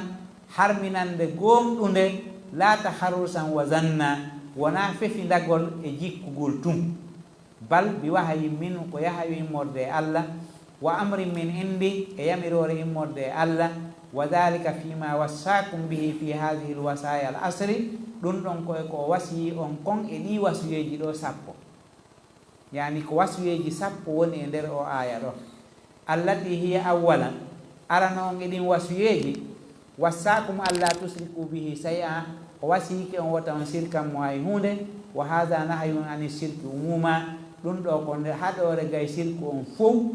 harminannde gooŋɗunde, لا تخرصا وظنا, wonaa fefindagol e jikkugol tun. بل بوحي منه, ko yahayu immorde e Alla, وأمر من عنده, e yamiroore immorde e Alla, وذلك فيما وصاكم به في هذه الوصايا العشر, ɗun ɗon ko e ko o wasiyii on kon e ɗii wasuyeeji ɗoo sappo. Yaani ko wasuyeeji sappo woni e nder oo aaya ɗoo. التي هي أولا, arano on e ɗin wasuyeeji, وصاكم ألا تشركوا به شيئا, o wasiyike on wota on sirkan mo hay huunde, وهذا نهي عن الشرك عموما, ɗun ɗoo ko nde haɗoore gay sirku on fow,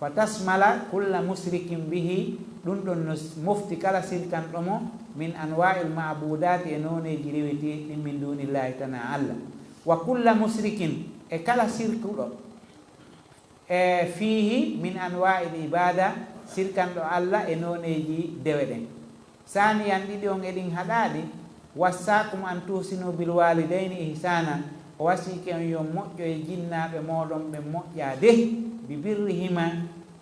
فتشمل كل مشرك به, ɗun ɗon no mofti kala sirkanɗo mo, من أنواع المعبودات, e nooneeji reweteeɗi ɗin, من دون الله, tanaa Alla. وكل مشرك, e kala sirkuɗo, e فيه من أنواع العبادة, sirkanɗo Alla e nooneeji dewe ɗen. ثانيا, ɗiɗi on e ɗin haɗaaɗi, وصاكم أن تحسنوا بالوالدين إحسانا, o wasiyike on yo on moƴƴo e jinnaaɓe mooɗon ɓen moƴƴaade, ببرهما,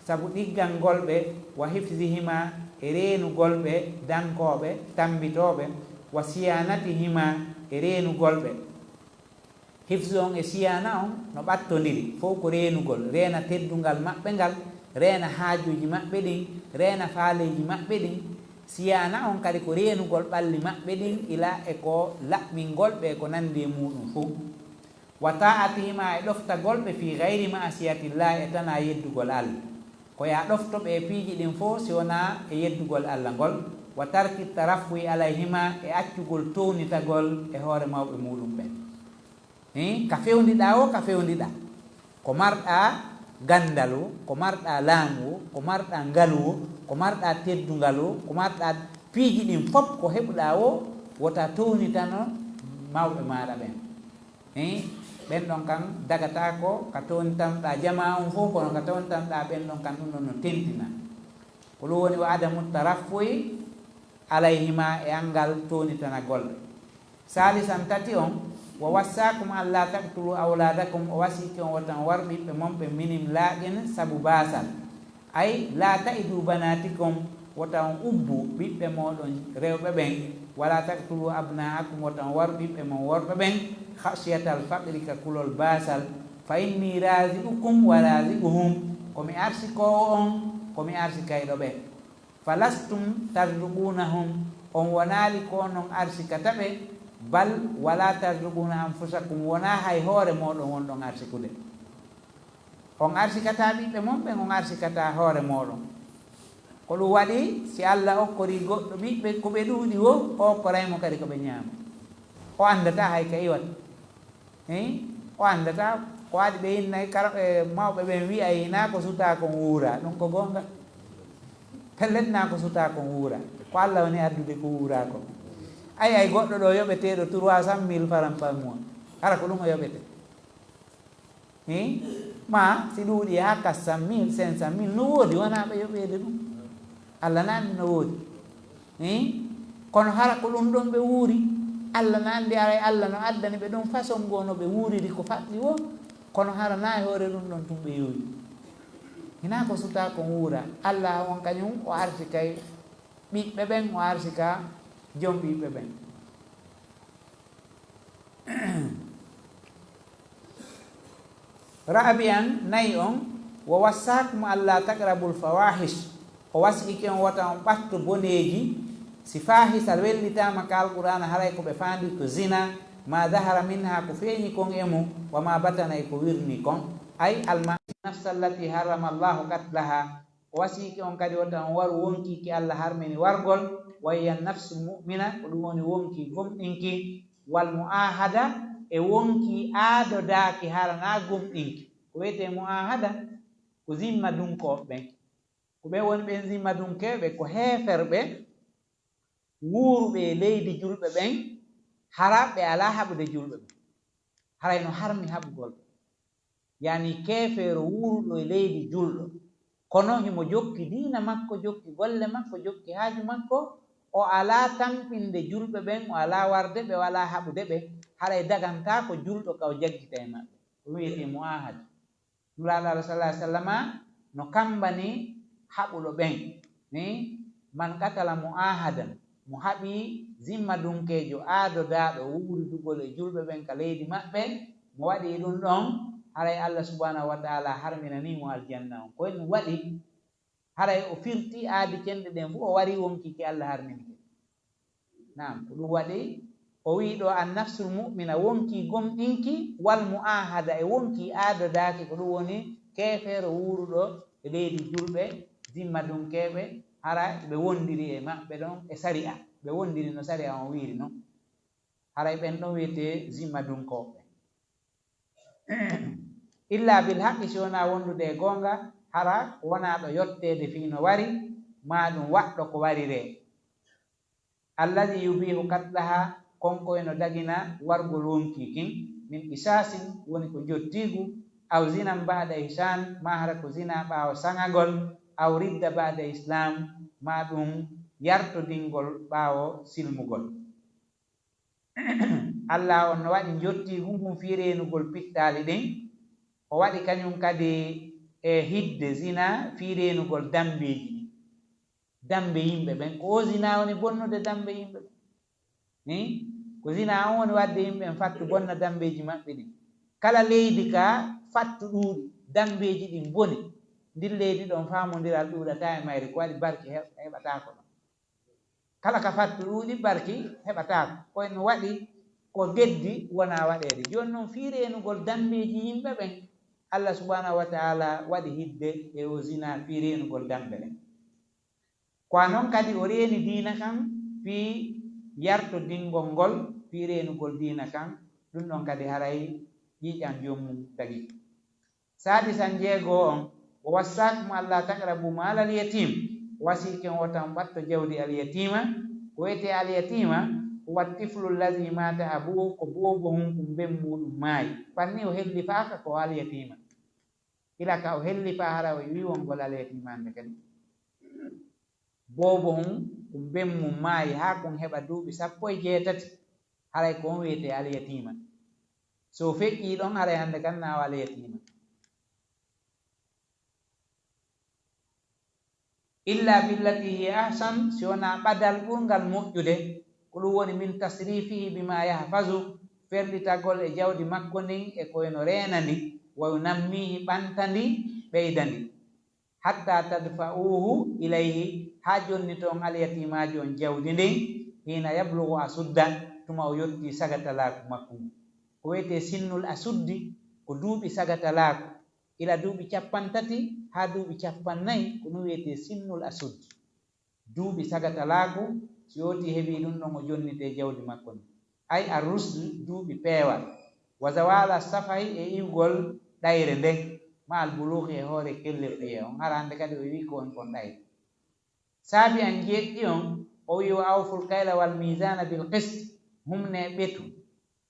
sabu ɗiggangol ɓe, وحفظهما, e reenugol ɓe, dankooɓe, tammbitooɓe, وصيانتهما, e reenugol ɓe. Hifzu on e siyaana on no ɓattondiri, fow ko reenugol, reena teddungal maɓɓe ngal, reena haajuuji maɓɓe ɗin, reena faaleeji maɓɓe ɗin. Siyaana on kadi ko reenugol ɓalli maɓɓe ɗin, ila e ko laɓɓingol ɓe e ko nanndi e muuɗum fow. وطاعتهما, e ɗoftagol ɓe, في غير معصية الله, e tanaa yeddugol Alla. Ko yo a ɗofto ɓe e piiji ɗin fow si wonaa e yeddugol Alla ngol. وترك الترفه عليهما, e accugol townitagol e hoore mawɓe muuɗum ɓen. Hii, ka fewndiɗaa woo, ka fewndiɗaa. Ko marɗaa ganndal woo, ko marɗaa laamu woo, ko marɗaa ngalu woo, ko marɗaa teddungal woo, ko marɗaa piiji ɗin fow, ko heɓuɗaa woo, wota townitano mawɓe maaɗa ɓen. Hii, ɓen ɗon kan dagataako ka townitanɗaa jamaa on fow, kono ka townitanɗaa ɓen ɗon kan, ɗun ɗon no tentina. Ko ɗun woni وعدم الترفه عليهما, e anngal townitanagol ɓe. ثالثا, tati on, ووصاكم ألا تقتلوا أولادكم, o wasiyike on wota on waru ɓiɓɓe mon ɓen من إملاق, sabu baasal. أي لا تعدوا بناتكم, wota on ubbu ɓiɓɓe mooɗon rewɓe ɓen, ولا تقتلوا أبناءكم, wota on waru ɓiɓɓe mon worɓe ɓen, خشية الفقر, ka kulol baasal. فإني رازقكم ورازقهم, ko mi arsikoowo on, ko mi arsikayɗo ɓe. فلستم ترزقونهم, on wonaali ko onon arsikata ɓe, بل ولا ترزقون أنفسكم, wonaa hay hoore mooɗon wonɗon arsikude. On arsikataa ɓiɓɓe mon ɓen, on arsikataa hoore mooɗon. Ko ɗun waɗi, si Alla okkorii goɗɗo ɓiɓɓe, ko ɓe ɗuuɗi woo, o okkoray mo kadi ko ɓe ñaama. O anndataa hay ka iwata. Hii? O anndataa ko waɗi ɓe innay kara, e, mawɓe ɓen wi'ay, hinaa ko sutaa kon wuuraa. Ɗun ko goonga? Pellet, hinaa ko sutaa kon wuuraa. Ko Alla woni addude ko wuuraa kon. Ay, ay, goɗɗo ɗoo yoɓeteeɗo trois cent mille francs par mois. Hara ko ɗun o yoɓetee? Hii? Maa si ɗuuɗii haa quatre cent mille, cinq cent mille, no woodi, wonaa ɓe yoɓeede ɗun. Alla no anndi no woodi. Hii? Kono hara ko ɗun ɗon ɓe wuuri? Alla no anndi, aray Alla no addani ɓe ɗun façon goo no ɓe wuuriri ko faɗɗi woo. Kono hara naa e hoore ɗun ɗon tun ɓe yowi? Hinaa ko sutaa kon wuuraa. Alla on kañun o arsikay ɓiɓɓe ɓen, o arsika jom ɓiɓɓe ɓen. Raabi'an, nayi on, ووصاكم ألا تقربوا الفواحش, O wasiike on wota on ɓatto boneeji, si faahisal wellitaama ka Alqur'aana, haray ko ɓe faandi ko zina, ma dahara minha, ko feeñi kon e mun, wa ma batana, e ko wirni kon, ay alma nafsa allati harrama Allahu qatlaha. O wasiike on kadi wota on waru wonkii ki Alla harmini wargol, wa hiya nafsul mu'mina, ko ɗum woni wonkii gomɗinki, wal mu'ahada, e wonkii aadodaaki hara naa gomɗinki. Ko wiyetee mu'ahada, ko zimmadunkooɓe ɓen. Ko ɓen woni ɓen zimmadunkeeɓe, ko heeferɓe wuuruɓe e leydi julɓe ɓen, hara ɓe alaa haɓude julɓe ɓen. Haray no harmi haɓugol ɓe. Yani keefeero wuuruɗo e leydi julɗo, kono himo jokki diina makko, jokki golle makko, jokki haaju makko, o alaa tampinde julɓe ɓen, o alaa warde ɓe, o alaa haɓude ɓe, haray dagantaako julɗo ka o jaggita e maɓɓe. Ko wi'etee mu'ahada. Nulaaɗo Allah sallallahu alaihi wasallama no kambani haɓuɗo ɓen, ni, man qatala mu'ahadan, mo haɓi zimmadunkeejo aadodaaɗo wuuridugol e julɓe ɓen ka leydi maɓɓe, mo waɗi ɗum ɗon, haray Allah subhanahu wa ta'ala harminanii mo aljanna on. Ko en waɗi, haray o firti aadi cenɗe ɗen fuu, o wari wonkii ki Allah harmini ki. Naam, ko ɗum waɗi o wi'i ɗoo, an nafsul mu'mina, wonkii gomɗinki, wal mu'ahada, e wonkii aadodaaki, ko ɗum woni keefeero wuuruɗo e leydi julɓe, zimmadunkeeɓe, hara ɓe wondiri e maɓɓe ɗon e sari'a, ɓe wondiri no sari'a on wi'iri non. Haray ɓen ɗon wi'etee zimmadunkooɓe. Illa bil haqqi, si wonaa wondude e goonga, hara wonaa ɗo yotteede fii no wari, maa ɗum waɗɗo ko wariree. Alladhi yubihu qatlaha, kon ko eno dagina wargol wonkii kin, min qisasin, woni ko njottiigu, aw zinan ba'da ihsan, maa hara ko zina ɓaawo saŋagol, aw ridda ba'da islam, maa ɗum yartodingol ɓaawo silmugol. Allah on no waɗi njottiigu ngun fii reenugol pittaali ɗin, o waɗi kañum kadi e hidde zina fii reenugol dambeeji ɗin. Dambe yimɓe ɓen, ko o zina woni bonnude dambe yimɓe ɓen. Ni? Ko zina on woni waɗde yimɓe ɓen fattu bonna dambeeji maɓɓe ɗin. Kala leydi ka fattu ɗuuɗi, dambeeji ɗin boni, ndin leydi ɗon faamondiral ɗuuɗataa e mayri, ko waɗi barki heɓ-, heɓataako ɗon. Kala ka fattu ɗuuɗi barki heɓataako. Ko en waɗi ko geddi wonaa waɗeede. Jooni non fii reenugol dambeeji yimɓe ɓen, Allah subhanahu wa ta'ala waɗi hidde e o zina fii reenugol dambe ɗen. Ko a non kadi o reeni diina kan fii yartodingol ngol, fii reenugol diina kan, ɗum ɗon kadi haray ƴiiƴan joomum tagi. Saadisan jeego on, wa wassaakum allaa taqrabu maalal yatiim, o wasiike on wota on ɓatto jawdi alyatiima. Ko wiyetee alyatiima, huwa tiflu allazi maata abuuhu, ko boobo hun kun ben muuɗum maayi. Fanni o hellifaaka ko alyatiima. Ila ka o hellifaa hara o iwii wongol alyatiima hande kadi. Boobo hun kun ben mun maayi haa kun heɓa duuɓi sappo e jeetati, haray ko on wiyetee alyatiima. Si o feƴƴii ɗon, haray hande kan na o alyatiima. Illa billati hiya ahsan, si wonaa ɓadal ɓurngal moƴƴude, ko ɗum woni min tasrifihi bima yahfazu, ferlitagol e jawdi makko ndin e ko eno reena ndi, wa yunammihi, ɓanta ndi, ɓeyda ndi. Hatta tadfa'uhu ilayhi, haa jonnito on alyatiimaajo on jawdi ndin, hiina yablugu asudda, tuma o yottii sagatalaaku makko ngun. Ko wiyetee sinnul asuddi, ko duuɓi sagatalaaku, ila duuɓi cappanɗe tati haa duuɓi cappanɗe nayi, ko ɗum wiyetee sinnul asuddi. Duuɓi sagatalaaku, si yootii heɓii ɗum ɗon, o jonnitee jawdi makko ndin. Ay ar-rusd, duuɓi peewal. Wa zawala safahi, e iwgol ɗayre nden, ma al-buluuxi, e hoore kellirɗiyee on, hara hande kadi o iwii ko woni kon ɗayre. Saabi an jeeɗiɗi on, o wi'i, wa awful kayla wal miizaana bil qist, humnee ɓetu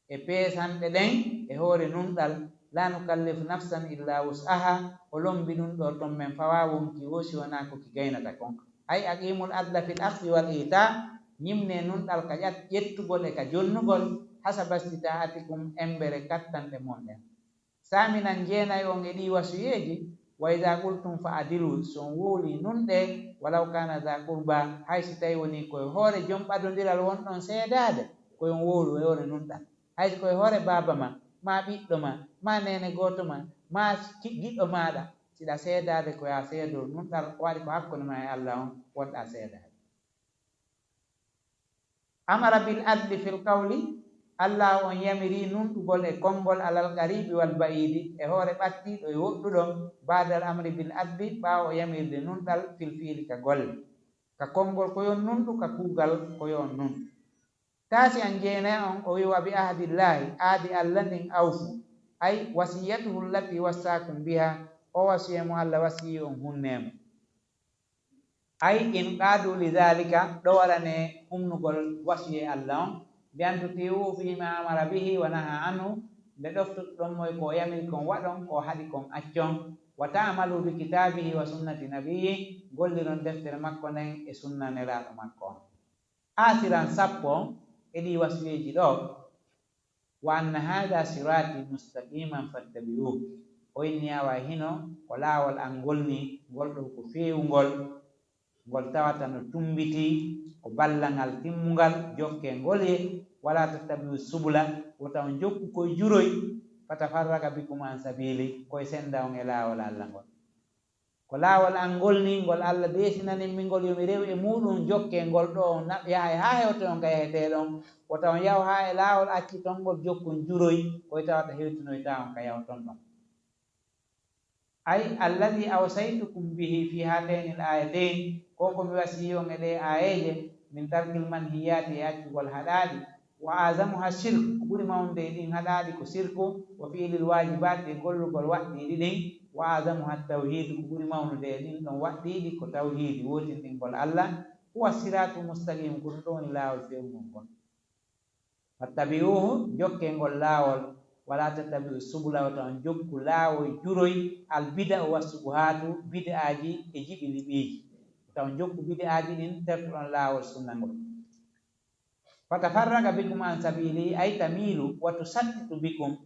e peesanɗe ɗen e hoore nunɗal, laa nukallifu nafsan illaa wus'aha, o lombi ɗum ɗoo ton men fawaa wonkii woo si wonaa ko ki gaynata kon. Ay aqiimul adla fil axdi wal iitaa, ñimnee nunɗal ka ƴat-, ƴettugol e ka jonnugol, hasaba istitaa'atikum, embere kattanɗe mon ɗen. Saaminan jeenay on e ɗii wasuyeeji, wa idaa qultum fa adilu, si on wowlii nunɗee, walaw kaana daa qurba, hay si tawii wonii ko e hoore jom ɓadondiral wonɗon seedaade, ko yo on wowlu e hoore nunɗal. Hay si ko e hoore baaba maa, maa ɓiɗɗo maa, maa neene gooto maa, maa ki-, giɗo maaɗa, Siɗa seedaade ko yaa seedoo nunɗal, ko waɗi ko hakkunde maa e Alla on wonɗaa seedaade. Amara bil adli fil qawli, Alla on yamiri nunɗugol e konngol alal qaribi wal baidi, e hoore ɓattiiɗo e woɗɗuɗo, baadal amri bil adli, ɓaawo o yamirde nunɗal fil fiili ka golle. Ka konngol ko yo on nunɗu, ka kuugal ko yo on nunɗu. Taasi an jeenay on, o wi'i, "Wa bi ahdillahi, aadi Alla ndin awfu." Ay, wasiyatuhu allati wassaakum biha, o wasiyee mo Alla wasiyii on hunnee mo. Ay, in qaadu li dhalika, ɗowarane hunnugol wasiyee Alla on, bi an tuti'uhu fima amara bihi wa naha anhu, nde ɗoftuɗon mo e ko o yamiri kon waɗon, ko o haɗi kon accon, wa ta'amalu bi kitaabihi wa sunnati nabiyyi, golliron deftere makko nden e sunna nelaaɗo makko on. Aasiran sappo e ɗii wasiyeeji ɗoo, "Wa anna haadha siraati mustaqiman fattabi'uhu." O inni awa hino ko laawol an ngol ni, ngol ɗoo ko feewungol, ngol tawata no tumbitii, ko ballangal timmungal, jokkee ngol ye, "wala tattabi'u subula," wota on jokku koy juroy, "fatafarraqa bikum an sabili," koy senda on e laawol Alla ngol. Ko laawol an ngol ni, ngol Alla deesinanin mi ngol, yo mi rew e muuɗum, jokkee ngol ɗoo, on na-, yahay haa hewtoyon ka yahetee ɗon. Wota on yaw haa e laawol acciton ngol, jokkon juroy, koy tawata hewtinoytaa on ka yawton ɗon. Ay, alladhi awsaytukum bihi fi haatayni al-aayatayni, ko ko mi wasiyii on e ɗee aayeeje, min tarkil manhiyaati, e accugol haɗaaɗi, wa a'zamuha shirk, ko ɓuri mawnude e ɗin haɗaaɗi ko sirku, wa fi'lil waajibaati, e gollugol waɗɗiiɗi ɗin, wa a'zamuha tawhiid, ko ɓuri mawnude e ɗin ɗon waɗɗiiɗi ko tawhiidi, wootinɗingol Alla, huwa siraatul mustaqiim, ko ɗum ɗon woni laawol feewungol ngol. Fattabi'uuhu, jokkee ngol laawol, wa laa tattabi'u subula, wota on jokku laawol juroy, al bida'u wa subuhaatu, bid'aaji e jiɓi liɓiiji. Wota on jokku bid'aaji ɗin, tertoɗon laawol sunna ngol. Fatafarraqa bikum an sabili, ay tamilu wa tusattitu bikum,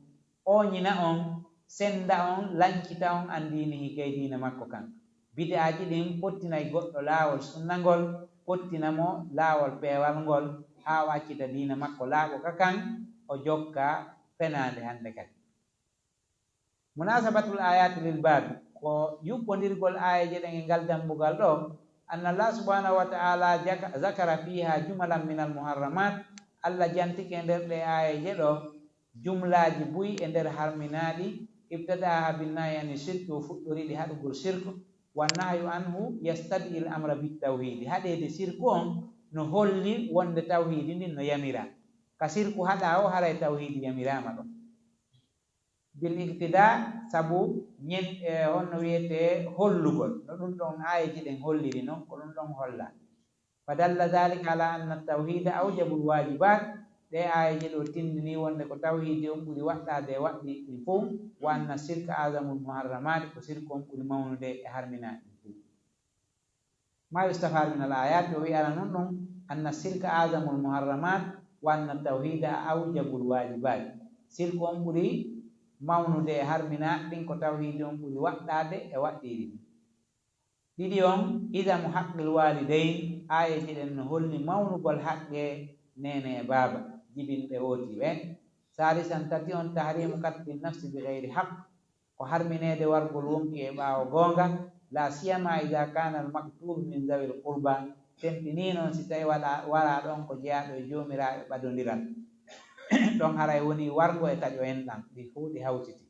ooñina on, senda on, lancita on, an diinihi, gay diina makko kan. Bid'aaji ɗin pottinay goɗɗo laawol sunna ngol, pottina mo laawol peewal ngol, haa o accita diina makko laaɓo ka kan, o jokka fenaande hande kadi. Munasabatul ayati lil baabi, ko yuɓɓondirgol aayeeje ɗen e ngal dambugal ɗoo, anna Allah subhanahu wa ta'ala jaka-, zakara fiha jumalan minal muharramat, Allah jantike e nder ɗee aayeeje ɗoo jumlaaji buy e nder harminaaɗi, ibtada'aha bin nahyi ani shirki, o fuɗɗori ɗi haɗugol shirku, wa nahyu anhu yastad'il amra bit tawhidi, haɗeede shirku on no holli wonde tawhidi ndin no yamira. Ka shirku haɗaa o, haray tawhidi yamiraama ɗon. Bil iqtida, sabu ñen-, e, honno wiyetee hollugol, no ɗum ɗon aayeeji ɗen holliri non, ko ɗum ɗon holla. Fa dalla dhalika ala anna tawhida awjabul wajibat, ɗee aayeeje ɗoo tindini wonde ko tawhidi on ɓuri waɗɗaade e waɗɗiiɗi ɗin fow, wa anna shirka azamul muharramat, ko shirku on ɓuri mawnude e harminaaɗi ɗin fow. Ma yustafad min al ayat, o wi'ana nun ɗum, anna shirka azamul muharramat, wa anna tawhida awjabul wajibat. Shirku on ɓuri mawnude e harminaaɗi ɗin, ko tawhidi on ɓuri waɗɗaade e waɗɗiiɗi ɗin. Ɗiɗi on, idamu haqqil walidayn, aayeeje ɗen no holli mawnugol haqqe neene e baaba, jibinɓe wooti ɓe. Salisan, tati on, tahrimu qatli nafsi bi ghayri haqq, ko harmineede wargol wonki e ɓaawo goonga, la siyama ida kana al maqtulu min zawil qurba, tentinii non si tawi waɗa-, waraaɗo on ko jeyaaɗo e joomiraaɓe ɓadondiral. Ɗon haray woni wargo e taƴo enɗan, ɗi fow ɗi hawtiti.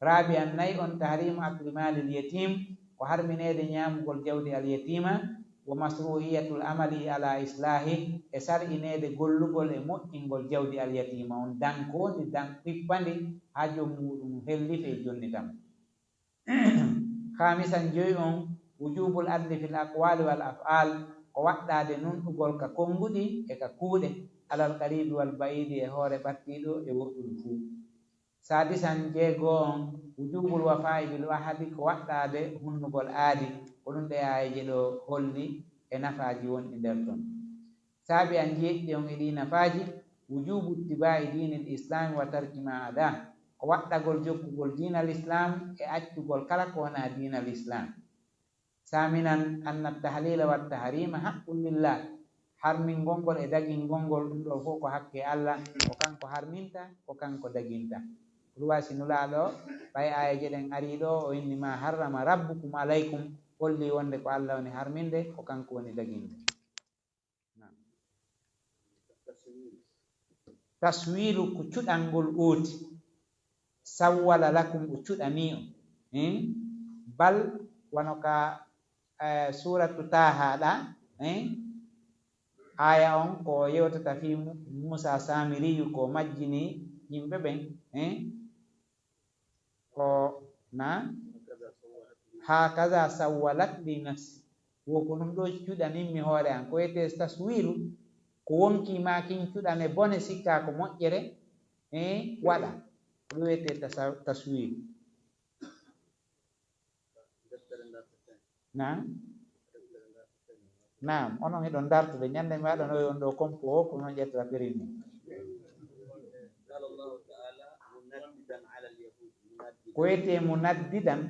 Rabi'an, nayi on, tahrimu akli malil yatim, ko harmineede ñaamugol jawdi al yatiima, wa masru'iyatul amali ala islahi, e sar'ineede gollugol e moƴƴingol jawdi al yatiima on, dan ko woni dan ɓippandi haa joom muuɗum hellifee jonnita mo. Khamisan, joyi on, wujubul adli fil aqwali wal af'al, ko waɗɗaade nunɗugol ka konnguɗi e ka kuuɗe, alal qaribi wal ba'idi, e hoore ɓattiiɗo e woɗɗuɗo fuu. Sadisan, jeego on, wujubul wafa'i bil ahdi, ko waɗɗaade hunnugol aadi, ko ɗum ɗee aayeeje ɗoo holli e nafaaji wonɗi nder ton. Saabi'an, jeeɗiɗi on e ɗii nafaaji, wujubu ittiba'i diinil islami wa tarki ma ada, ko waɗɗagol jokkugol diinal islam e accugol kala ko wonaa diinal islam. Saaminan, anna tahlila wa tahrima haqqun lillah. Harmingol ngol e dagingol ngol, ɗum ɗoo fow ko hakke Allah, ko kanko harminta, ko kanko daginta. Ɗun waɗi si Nulaaɗo, ɓay aayeeje ɗen arii ɗoo, o inni, "ما حرم ربكم عليكم", holli wonde ko Alla woni harminde, ko kanko woni daginde. Naam. Taswiilu ko cuɗangol ooti. Sawwala lakum, o cuɗanii on. Hein? Bal, wano ka, eh, suuratu Taaha ɗa, hein? Aaya on ko yewtata fii Mu-, Muusaa Saamiriyu ko majjini yimɓe ɓen, hein? Ko na, "هكذا سولت لي نفسي". Wo ko ɗun ɗoo cuɗanimmi hoore an. Ko wi'etee taswiiru, ko wonkii maa kin cuɗane bone, sikkaa ko moƴƴere, eh, waɗa. Ko ɗun wi'etee tasa-, taswiiru. Naam. Naam, onon hiɗon dartude. Ñande mi waɗanoyi on ɗoo kompo o, ko non ƴettata perimi. قال الله تعالى منددا على اليهود، منددا Ko wi'etee munaddidan.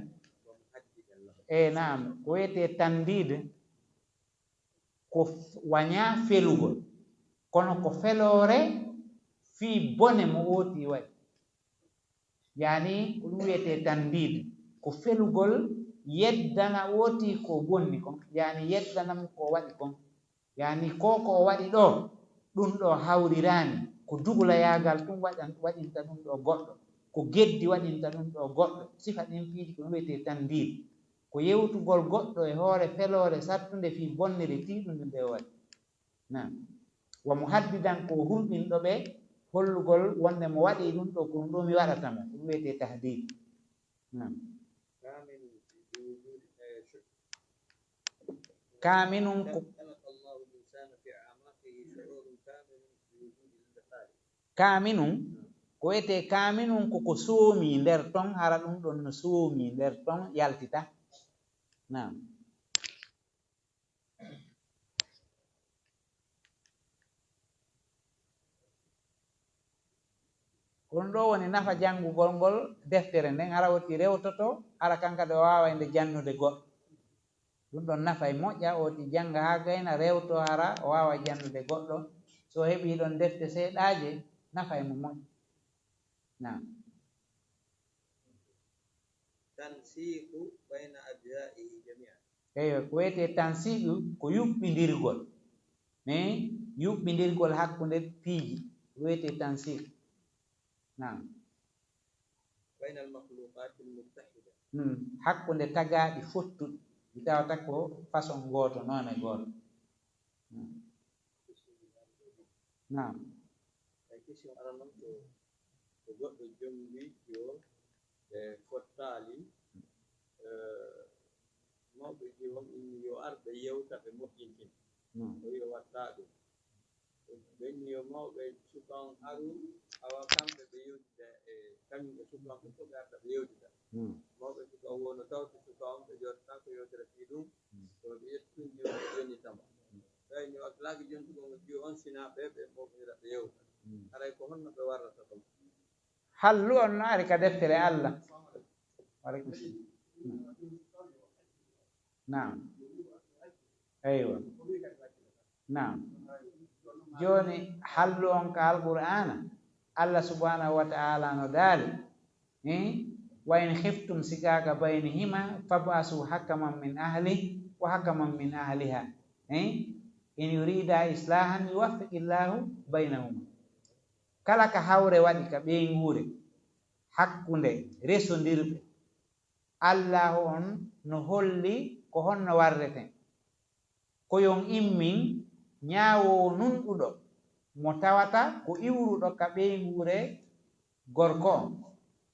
ومهددا لهم. E naam, ko wi'etee tandiid, ko f-, wañaa felugol, kono ko feloore fii bone mo ooti waɗi. Yaani, ko ɗun wi'etee tandiid, ko felugol yeddana ooti ko bonni kon, yaani, yeddana mo ko o waɗi kon. Yaani, ko ko o waɗi ɗoo, ɗun ɗoo hawriraani, ko dugulayaagal tun waɗan-, waɗinta ɗun ɗoo goɗɗo, ko geddi waɗinta ɗun ɗoo goɗɗo. Sifa ɗin piiji ko ɗun wi'etee tandiid, ko yewtugol goɗɗo e hoore feloore sattunde fii bonnere tiiɗunde nde o waɗi. Naam. Wa muhaddidan, ko hulɓinɗo ɓe, hollugol wonde mo waɗii ɗun ɗoo, ko ɗun ɗoo mi waɗata mo. Ɗun wi'etee tahdiid. Naam. كامن بوجود، آه، شعور. Kaaminun ko, خلق الله الإنسان في أعماقه شعور كامن بوجود الخالق. Kaaminun, ko wi'etee kaaminun ko ko soomii nder ton, hara ɗun ɗon no soomii nder ton yaltita. Naam. Ko ɗun ɗoo woni nafa janngugol ngol deftere nden, hara woti rewtoto, hara kan kadi o waaway nde jannude goɗɗo. Ɗun ɗon nafa e moƴƴa, o woti jannga haa gayna, rewto, hara o waaway jannude goɗɗo. Si o heɓii ɗon defte seeɗaaje, nafa e mo moƴƴa. Naam. تنسيق بين أجزائه جميعا. Eyo, ko wi'etee tansiiqu ko yuɓɓindirgol. Hein? Yuɓɓindirgol hakkunde piiji. Ko wi'etee tansiiq. Naam. بين المخلوقات المتحدة. Hmm. Hakkunde tagaaɗi fottuɗi. Ɗi tawata ko façon gooto, noone gooto. Hmm. Naam. Ay, question arano ko, ko goɗɗo jom liƴƴo, ɓe fottaali, eh, mawɓe ji on inni yo ar ɓe yewta, ɓe moƴƴintina. Naam. O wi'i o watta ɗun. Ɓe inni yo mawɓe suka on aru, awa kamɓe ɓe yewtida e kañum e suka on, ɓe fof ɓe arta ɓe yewtida. Hmm. Mawɓe suka on wono tawti suka on, ɓe jooɗo tan ko yewtere fii ɗun, hmm, kono ɓe ƴetti ɗun jiwo ɓe jonnita mo. Tawi ni wakkilaaji jontuɓe mo jiwo on, sinaa ɓe, ɓe moƴƴinira ɓe yewta. Hmm. Haray ko honno ɓe warrata ɗum? Hallu on no ari ka deftere Alla. Wa aleykum salam. Hmm. Naam. Eywa. Naam. Jooni, hallu on ka Alqur'aana, Allah subhanahu wa ta'ala no daali, eh, "وإن خفتم شقاق بينهما فابعثوا حكما من أهله وحكما من أهلها، eh، إن يريدا إصلاحا يوفق الله بينهما." Kala ka hawre waɗi ka ɓeynguure, hakkunde resondirɓe, Allaahu on no holli ko honno warreten. Ko yo on immin ñaawoowo nunɗuɗo mo tawata ko iwruɗo ka ɓeynguure gorko on,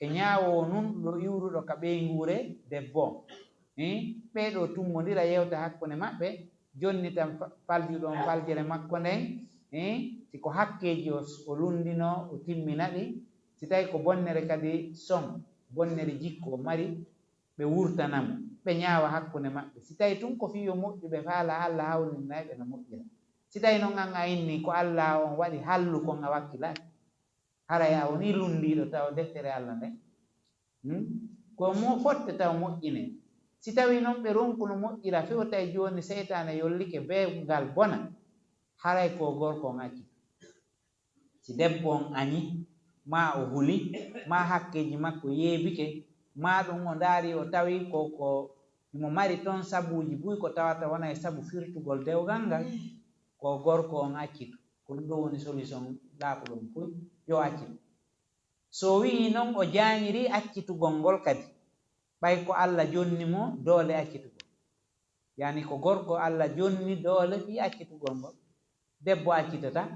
e ñaawoowo nunɗuɗo iwruɗo ka ɓeynguure debbo on. Hii, ɓee ɗoo tummondira, yewta hakkunde maɓɓe, jonnitan fa-, faljuɗo on faljere makko nden, hii, si ko hakkeeji o, o lunndinoo, o timmina ɗi, si tawii ko bonnere kadi son, bonnere jikku o mari, ɓe wurtana mo, ɓe ñaawa hakkunde maɓɓe. Si tawii tun ko fii yo moƴƴu, ɓe faala Alla hawrindinay ɓe no moƴƴira. Si tawii non an a inni ko Alla on waɗi hallu kon a wakkilay, haray a wonii lunndiiɗo tawa deftere Alla nden. Hmm? Ko mo fotte tawa moƴƴinee. Si tawii non ɓe ronkuno moƴƴira few tawi jooni seytaane yollike bee ngal bona, haray ko gorko on acci. Si debbo on añi, maa o huli, maa hakkeeji makko yeebike, maa ɗun o ndaari o tawi ko, ko himo mari ton sabuuji buy ko tawata wona e sabu firtugol dewgal ngal, ko gorko on accitu. Ko ɗun ɗon woni solution laaɓuɗo on buy, yo accitu. So wi'i non o jaanyirii accitugol ngol kadi, ɓay ko Alla jonni mo doole accitugol. Yani ko gorko Alla jonni doole fii accitugol ngol. Debbo accitata.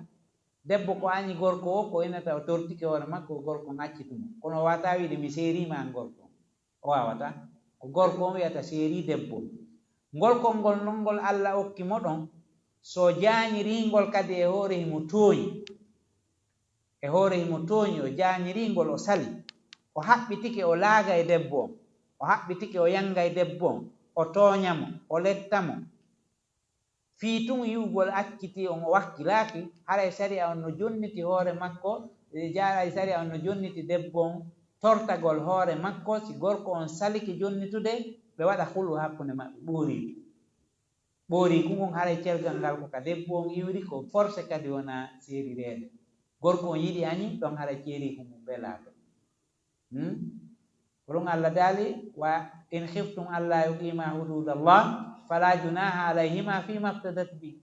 Debbo ko añi gorko o, ko inata o tortike hoore makko, gorko on accitu mo. Kono o waawataa wi'ude mi seerii ma an gorko on. O waawataa. Ko gorko on wi'ata seerii debbo on. Ngol konngol non ngol Alla okki mo ɗon, so o jaanyirii ngol kadi e hoore himo tooñi. E hoore himo tooñi, o jaanyirii ngol, o sali. O haɓɓitike o laaga e debbo on. O haɓɓitike o yanga e debbo on. O tooña mo, o letta mo. Fii tun yi'ugol accitii on, o wakkilaaki, haray sariya on no jonniti hoore makko, e jaaray sariya on no jonniti debbo on tortagol hoore makko, si gorko on salike jonnitude, ɓe waɗa hulu hakkunde maɓɓe, ɓooriigu. Ɓooriigu ngun haray cergal ngal ko ka debbo on iwri, ko forcé kadi wonaa seerireede. Gorko on yiɗi añi, ɗon haray ceeriigu mun bee laato. Hmm? Ko ɗun Alla daali, "Wa in khiftum alla yuqima hududallah, fala junaha alayhima fima iftadat bi."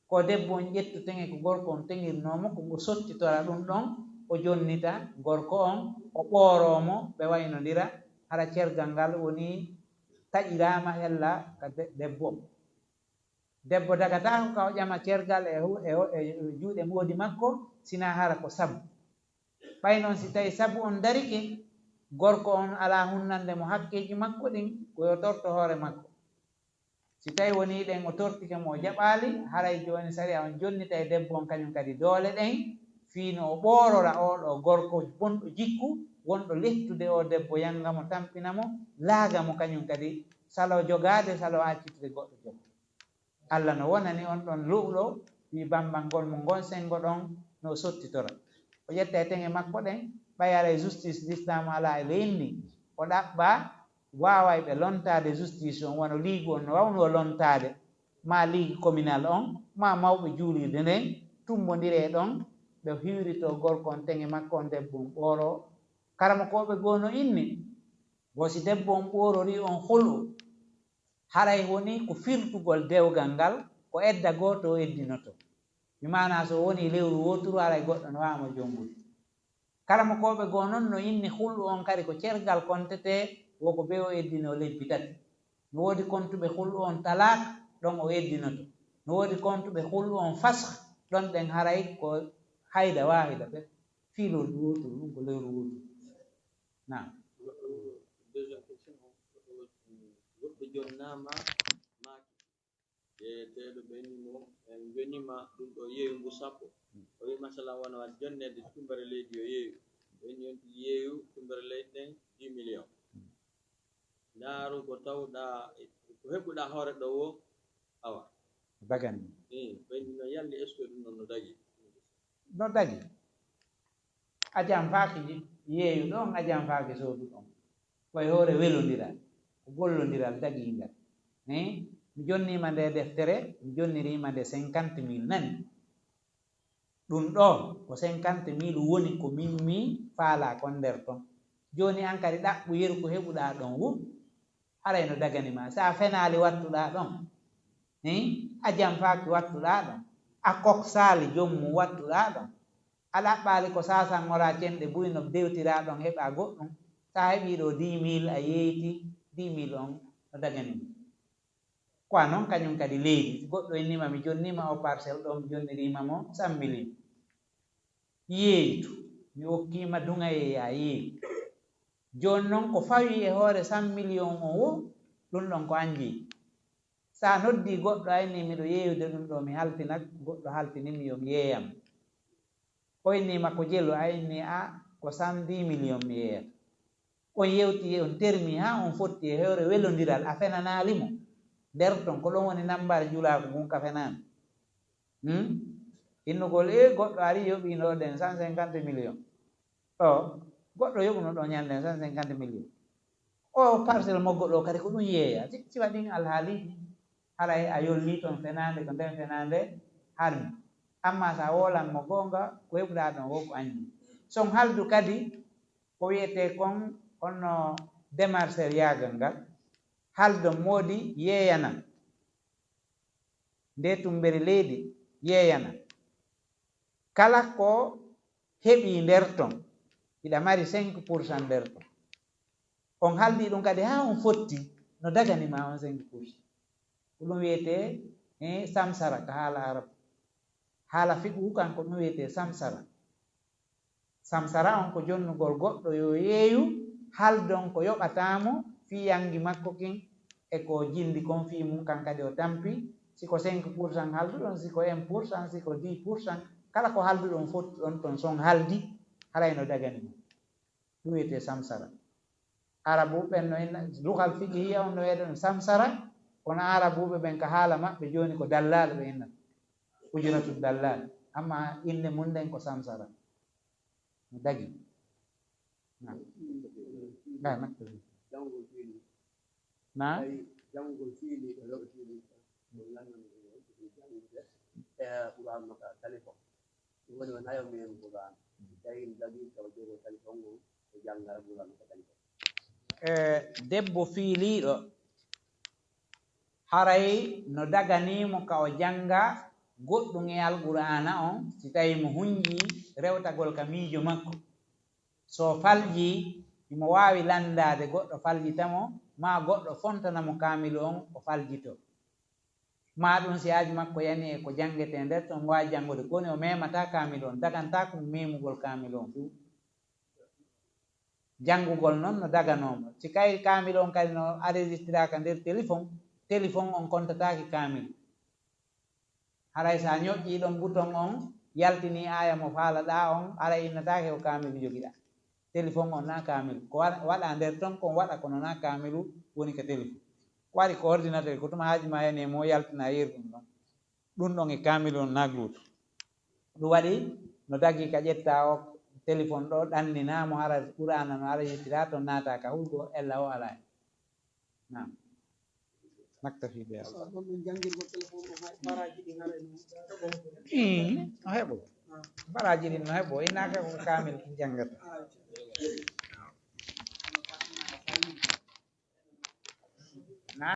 Ko debbo on ƴettu teŋe ko gorko on teŋirnoo mo, ko o sottitora ɗun ɗon, o jonnita gorko on, o ɓooroo mo, ɓe waynondira, hara cergal ngal woni taƴiraama ella ka de-, debbo on. Debbo dagataako ka o ƴama cergal e hu-, e, e juuɗe moodi makko, sinaa hara ko sabu. Ɓay non si tawi sabu on darike, gorko on alaa hunnande mo hakkeeji makko ɗin, ko yo torto hoore makko. Si tawi wonii ɗen o tortike mo, o jaɓaali, haray jooni sariya on jonnitay debbo on kañun kadi doole ɗen, fii no o ɓoorora oo ɗoo gorko bonɗo jikku, wonɗo lettude oo debbo, yanga mo, tampina mo, laaga mo kañun kadi, saloo jogaade, saloo accitude goɗɗo jogo. Alla no wonani on ɗon lu'lu'u fii bambangol mo ngon sengo ɗon no o sottitora. O ƴetta e teŋe makko ɗen, ɓay aray justice lislaamu alaa e leydi ndin. O ɗaɓɓa waawayɓe lontaade justice on, wano liigu on no waawnoo lontaade, maa liigu communal on, maa mawɓe juulirde nden, tumbondiree ɗon, ɓe hiwritoo gorko on teŋe makko on, debbo on ɓooroo. Karamokooɓe goo no inni, wo si debbo on ɓoororii on hulu, haray woni ko firtugol dewgal ngal, ko edda gooto o eddinotoo. Bi maanaa, so wonii lewru wooturu, haray goɗɗo no waawa mo jonngude. Karamokooɓe goo non no inni hulu on kadi ko cergal kontetee, wo ko bee o eddinoo lebbi tati. No woodi kontuɓe hulu on talaak, ɗon o eddinoto. No woodi kontuɓe hulu on fasx, ɗon ɗen haray ko hayda waahida ɓe, fii lewru wooturu, ɗun ko lewru wooturu. Naam. Deuxième question, goɗɗo jonnaama maaki. Yeeteeɗo ɓenni mo, en jonnii ma ɗun ɗoo yeeyu ngu sappo. O wi'i, masalan, wano waɗi jonneede tumbere leydi yo yeeyu. Ɓenni on tigi yeeyu tumbere leydi ɗen dix millions. Ndaaru ko tawɗaa, ko heɓuɗaa hoore ɗoo woo, awa. Dagani. Ii, ɓenni no yalli, est-ce que ɗun ɗon no dagi? No dagi. A janfaaki yeeyuɗo on, a janfaaki sooduɗo on. Ko e hoore welondiral, ko gollondiral dagiingal. Eh, mi jonniima nde deftere, mi jonniriima nde cinquante mille, nani? Ɗun ɗoo ko cinquante mille woni ko min mi faalaa kon nder ton. Jooni an kadi ɗaɓɓu yeru ko heɓuɗaa ɗon woo, haray no dagani ma. Si a fenaali wattuɗaa ɗon, eh, a janfaaki wattuɗaa ɗon, a koksaali jom mum wattuɗaa ɗon, a ɗaɓɓaali ko saasangoraa cenɗe buy no dewtiraa ɗon heɓaa goɗɗum. Si a heɓii ɗoo dix mille, a yeeyti dix mille on no dagani ma. Ko a non kañum kadi leydi. Si goɗɗo innii ma, mi jonniima oo parcelle ɗoo, mi jonniriima mo cent millions. Yeeytu, mi okkiima duŋayee yaa yeeyu. Jooni non ko fawii e hoore cent millions on woo, ɗun ɗon ko an jeyi. Si a noddii goɗɗo, a innii miɗo yeeyude ɗun ɗoo, mi haltina, goɗɗo haltini mi, yo mi yeeyam. O innii ma ko jelu, a innii a ko cent dix millions mi yeeyata. On yewti, on termi haa on fotti e hoore welondiral, a fenanaali mo. Nder ton, ko ɗon woni nambaar njulaagu ngun ka fenaande. Hmm? Innugol, e goɗɗo ari yoɓii no ɗen cent cinquante millions. O, goɗɗo yoɓuno ɗon ñande cent cinquante millions. O parcelle mo goɗɗo kadi ko ɗun yeeya. Si, si waɗin alhaaliiji, haray a yolli ton fenaande, ko nden fenaande harmi. Amma si a woolan mo goonga, ko heɓuɗaa ɗon woo ko an jeyi. Son haldu kadi, ko wi'etee kon, honno démarcheur yaagal ngal, haldon moodi yeeyanan. Nde tumbere leydi yeeyanan. Kala ko heɓi nder ton, hiɗa mari cinq pour cent nder ton. On haldi ɗum kadi haa on fotti, no dagani ma on cinq pour cent. Ko ɗum wiyetee, eh, samsara ka haala Arab. Haala fiqhu kan ko ɗum wiyetee samsara. Samsara on ko jonnugol goɗɗo yo yeeyu, haldon ko yoɓataa mo fii yangi makko kin e ko jindi kon fii mun kan kadi o tampi. Si ko cinq pour cent halduɗon, si ko un pour cent, si ko dix pour cent, kala ko halduɗon fottuɗon ton son haldi, haray no dagani mo. Ɗum wiyetee samsara. Arabu ɓen no inna, lugal fiqhiyya on no wi'ata ɗum samsara, kono Arabuɓe ɓen ka haala maɓɓe jooni ko dallaal ɓe innata. Ujratu dallaal. Amma innde mun nden ko samsara. No dagi. Na. Na, na. Na? Tawi janngugol fiiliiɗo, heɓa fiiliiɗo, ko lanndano ɗum, ko janngude, e Qur'aan makko ka kalifo. Ɗum woni, wona yo meemu Qur'aan. Tawi ɗum dagii, tawa jogoo kalifo ngon, o jannga Qur'aan makko ka kalifo. E, debbo fiiliiɗo, haray no daganii mo ka o jannga goɗɗum e Alqur'aana on, si tawii mo hunjii rewtagol ka miijo makko. So o faljii, himo waawi lanndaade goɗɗo faljita mo, maa goɗɗo fontana mo kaamilu on, o faljitoo. Maa ɗun si haaju makko yani e ko janngetee nder ton, o waawi janngude, ko woni o meemataa kaamilu on, dagantaako mo meemugol kaamilu on fuu. Janngugol non no daganoo mo. Si kay kaamilu on kadi no enregistraka nder telefon, telefon on kontataake kaamilu. Haray si a ñoƴƴii ɗon buton on, yaltinii aaya mo faalaɗaa on, haray innataake ko kaamilu jogiɗaa. Telefon on naa kaamilu. Ko wa-, waɗaa nder ton kon waɗa kono naa kaamilu woni ka telefon. Ko waɗi ko ordinateur, ko tuma haaju maa yani e mo yaltinaa yeru ɗum ɗon. Ɗum ɗon e kaamilu on naa gootu. Ɗum waɗi no dagii ka ƴettaa o telefon ɗoo, ɗanninaa mo hara Qur'aana no hara yettiraa ton, naataa ka hulgo ella o alaa. Naam. Naktafi bi hada. Ɗon ɗum janngirgol telefon ɗon, hay baraaji ɗin haray no heɓo. Ii, no heɓo. Ah. Baraaji ɗin no heɓo. Innaaka ko kaamil ɗin janngata. Ah.